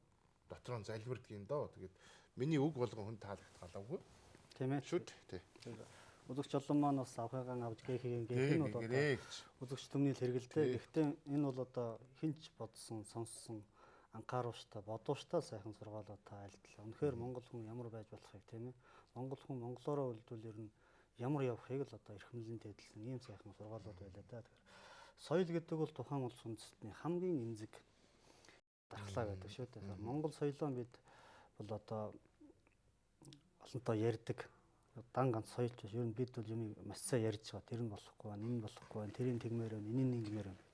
B: дотроо залбирдаг юм доо. Тэгээд миний үг болгон хүн таалагдгалаагүй.
A: Тийм ээ.
B: Шүү дээ. Тий.
A: Үзэгч олон маань бас авахыгаан авч гээхийг гээх нь бол одоо үзэгч түмний л хэрэгэлтэй. Гэхдээ энэ бол одоо хинч бодсон, сонссон, анхаарууштай, бодууштай сайхан сургаалаа та айлтлаа. Үнэхээр монгол хүн ямар байж болохыг тийм ээ. Монгол хүн монголоороо үлдвэл ер нь ямар явахыг л одоо эрхэмлэн тэдэлсэн ийм сайхан сургаалууд байлаа да. Тэгэхээр соёл гэдэг бол тухайн улс үндэстний хамгийн эмзэг дархлаа байдаг шүү дээ. Монгол соёлоо бид бол одоо олонтоо ярьдаг. Дан ганц соёлч биш. Ер нь бид бол юмыг маш сайн ярьж байгаа. Тэр нь болохгүй байна, энэ нь болохгүй байна, тэрийн тэгмээр байна, энэ нь ингэмээр байна.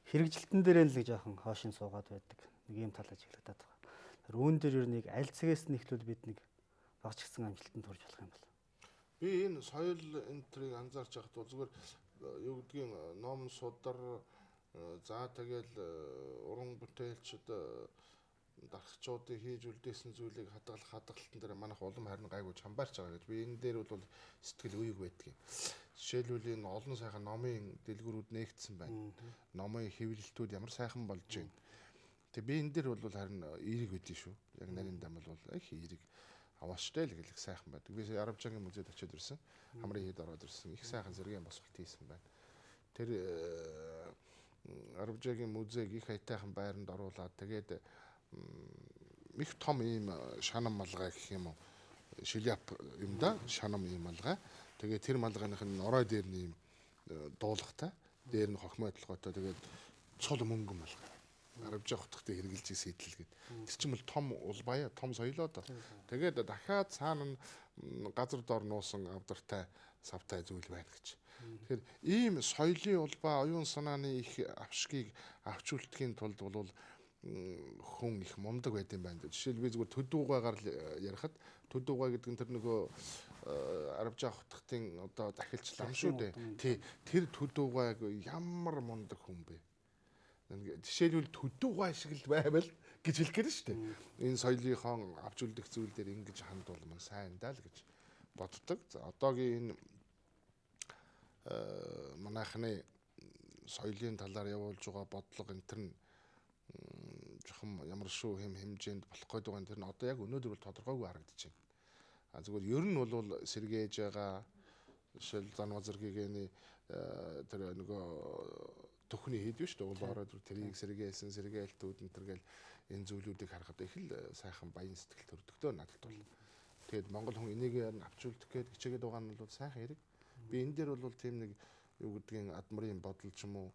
A: Хэрэгжилтэн дээр л нэг жоохон хоошин суугаад байдаг. Нэг ийм тал ажиглагдаад байгаа. Тэр үүн дээр ер нь нэг аль цэгээс нь эхлүүл бид нэг багч гисэн амжилтанд хүрч болох юм бол.
B: Би энэ соёл энтрийг анзаарч байхад бол зүгээр юу гэдгийг ном судар за тэгэл уран бүтээлчд дархчуудын хийж үлдээсэн зүйлийг хадгалах хадгалтан дээр манайх улам харин гайгүй чамбарч байгаа гэж би энэ дээр бол сэтгэл үеиг байдаг юм. Жишээлбэл энэ олон сайхан номын дэлгүүрүүд нээгдсэн байна. Номын хэвлэлтүүд ямар сайхан болж байна. Тэг би энэ дээр бол харин эерэг байдгийг шүү. Яг нарийн дам бол их эерэг авааштай л гэлэх сайхан байдаг. Би Арабжангийн музейд очиод ирсэн. Хамрын хэд ороод ирсэн. Их сайхан зэргийн босголт хийсэн байна. Тэр Арабжагийн музейг их аятайхан байранд оруулаад тэгээд Их том ийм шанам малгай гэх юм уу? Шиляп юм да, шанам ийм малгай. Тэгээ тэр малгайных нь орой дээр нь ийм дуулахтай, дээр нь хохимой толгойтой, тэгээд цул мөнгөн малгай. Арабжаа хотхтой хэрглэж сэтэл гээд. Тэр чинь бол том улбаяа, том соёлоо доо. Тэгээд дахиад цаана нь газар дор нуусан авдартай савтай зүйл байна гэж. Тэгэхээр ийм соёлын улбаа, оюун санааны их авшгийг авч үлдэхийн тулд бол хүн их мундаг байд юм байна. Жишээл би зүгээр төдүүгаагаар ярихад төдүүгаа гэдэг нь тэр нөгөө Арабжаа хотхтын одоо дахилч лам шүү дээ. Тий, тэр төдүүгааг ямар мундаг хүн бэ? Жишээлбэл төдүүгаа шиг л байвал гэж хэлэх гээд шүү дээ. Энэ соёлынхон авч үлдэх зүйл дээр ингэж хандвал мань сайн даа л гэж боддог. За одоогийн энэ манайхны соёлын талаар явуулж байгаа бодлого энэ төр нь жоохон ямар шүү хэмжээнд болох гээд байгаа юм. Тэр нь одоо яг өнөөдөр бол тодорхойгүй харагдаж байна. А зүгээр ер нь бол сэргээж байгаа жишээл занва зэргийн тэр нөгөө төхний хийдвэ шүү дээ. Уул ороод тэрийг сэргээсэн, сэргээлтүүд энэ төр гэл энэ зүйлүүдийг харахад их л сайхан баян сэтгэл төрдөгдөө надад бол. Тэгээд Монгол хүн энийг авч үлдэх гээд хичээгээд байгаа нь бол сайхан хэрэг. Би энэ дээр бол тийм нэг юу гэдгийг адмрын бодол ч юм уу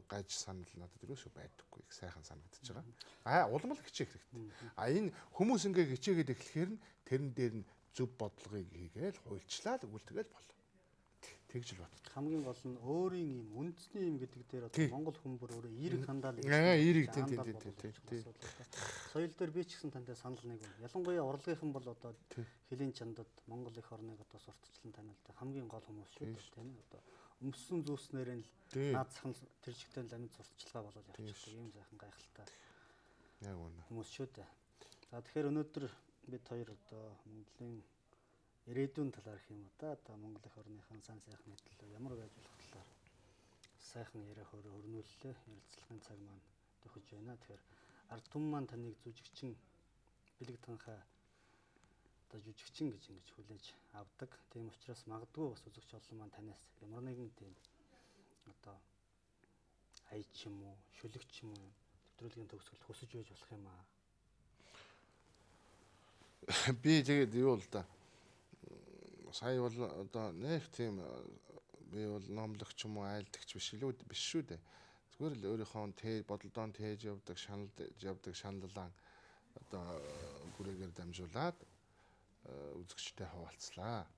B: гаж санал надад юусоо байдаггүй, их сайхан санагдаж байгаа. А улам л хичээх хэрэгтэй. А энэ хүмүүс ингээ хичээгээд эхлэхээр нь тэрэн дээр нь зөв бодлогыг хийгээл хуульчлаа л өгвөл тэгэл болоо. Тэгж л боддог.
A: Хамгийн гол нь өөрийн юм үндэсний юм гэдэг дээр одоо Монгол хүн бүр өөрөө эерэг хандаал
B: эерэг тий.
A: Соёл дээр би ч гэсэн тантай санал нэг байна. Ялангуяа урлагийнхан бол одоо хөлийн чандад Монгол эх орныг одоо сурталчлан таниулдаг хамгийн гол хүмүүс шүү дээ, тийм ээ. Одоо өмссөн зүйлснээр нь л наад зах нь тэр чигтээ л амьд сурталчилгаа болоод явчихдаг ийм сайхан гайхалтай.
B: Яг үнэ.
A: Хүмүүс шүү дээ. За тэгэхээр өнөөдөр бид хоёр одоо Монголын ирээдүйн талаар гэх юм уу да, одоо Монгол эх орныхан сайн сайхны төлөө ямар байж болох талаар сайхан яриа хөрөө өрнүүллээ. Ярилцлагын цаг маань төхөж байна. Тэгэхээр ард түмэн маань таныг жүжигчин бэлэг танхаа одоо жүжигчин гэж ингэж хүлээж авдаг. Тийм учраас магадгүй бас үзэгч олон маань танаас ямар нэгэн тийм одоо ая ч юм уу, шүлэг ч юм уу нэвтрүүлгийн төгсгөл хүсэж байж болох юм аа.
B: Би тэгээд юу л да. Сая бол одоо нэг тийм би бол номлогч юм уу айлдагч биш илүү биш шүү дээ. Зүгээр л өөрийнхөө тэ бодолдоон тээж явдаг, шаналд явдаг шаналлаа одоо гүрээгээр дамжуулаад үзэгчтэй хуваалцлаа.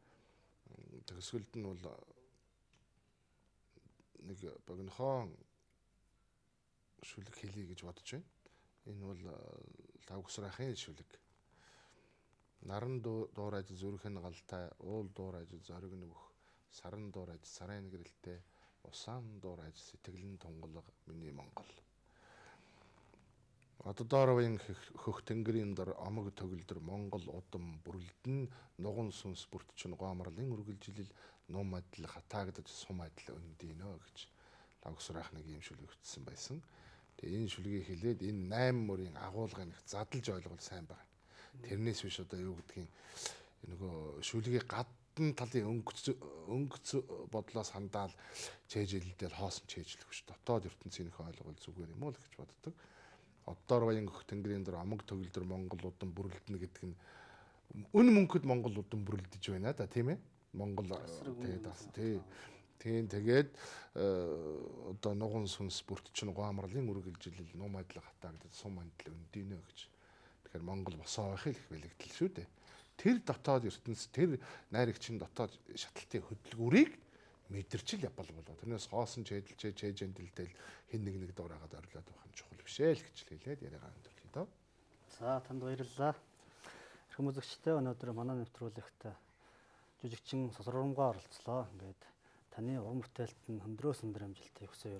B: Төгсгөлд нь бол нэг богинохон шүлэг хэлье гэж бодож байна. Энэ бол лавгсрахын шүлэг. Наран дуурайж зүрх нь галтай, уул дуурайж зориг нь өөх, саран дуурайж сарын гэрэлтэй, усан дуурайж сэтгэл нь тунгалаг миний Монгол. Оддоровын хөх тэнгэрийн дор омог төгөлдөр Монгол удам бүрлдэн нуган сүнс бүртчин гоомрлын үргэлжилэл нум адил хатаагдаж сум адил өндийнө гэж лавгсраах нэг юм шүлэг өгсөн байсан. Тэгээ энэ шүлгийг хэлээд энэ 8 мөрийн агуулгыг их задлж ойлгол сайн байна. Тэрнээс биш одоо юу гэдгийг нөгөө шүлгийг гадна талын өнгөц бодлоос хандаал чэйжэлдэл хоосон чэйжлэх биш. Дотоод ертөнцийн ойлгол зүгээр юм уу л гэж боддог. Оддоор баян хөх тэнгэрийн дор омог төгөлдөр Монгол удам бүрлдэнэ гэдэг нь үн мөнхөд Монгол удам бүрлдэж байна да, тийм ээ. Монгол тэгээд тий. Тийм тэгээд одоо нуган сүнс бүртчин гоомрлын үргэлжилэл нум адил хатаагдаж сум адил өндийнэ гэж. Тэгэхээр Монгол босоо байх их бэлэгдэл шүү дээ. Тэр дотоод ертөнц тэр найрагчин дотоод шаталтын хөдөлгүүрийг мэдэрчил явбал болоо. Тэрнээс хоосон чэйдэлчээ чэйжэндэлдэл хин нэг нэг дуурайгаад орлоод байх нь чухал биш ээ л гэж хэлээд яриагаа өндөрлөе дөө.
A: За танд баярлалаа. Эрхэм үзэгчдээ өнөөдөр манай нэвтрүүлэгт жүжигчин Сосрурмгаа оролцлоо. Ингээд таны уран бүтээлд нь өндрөөс өндөр амжилтыг хүсье.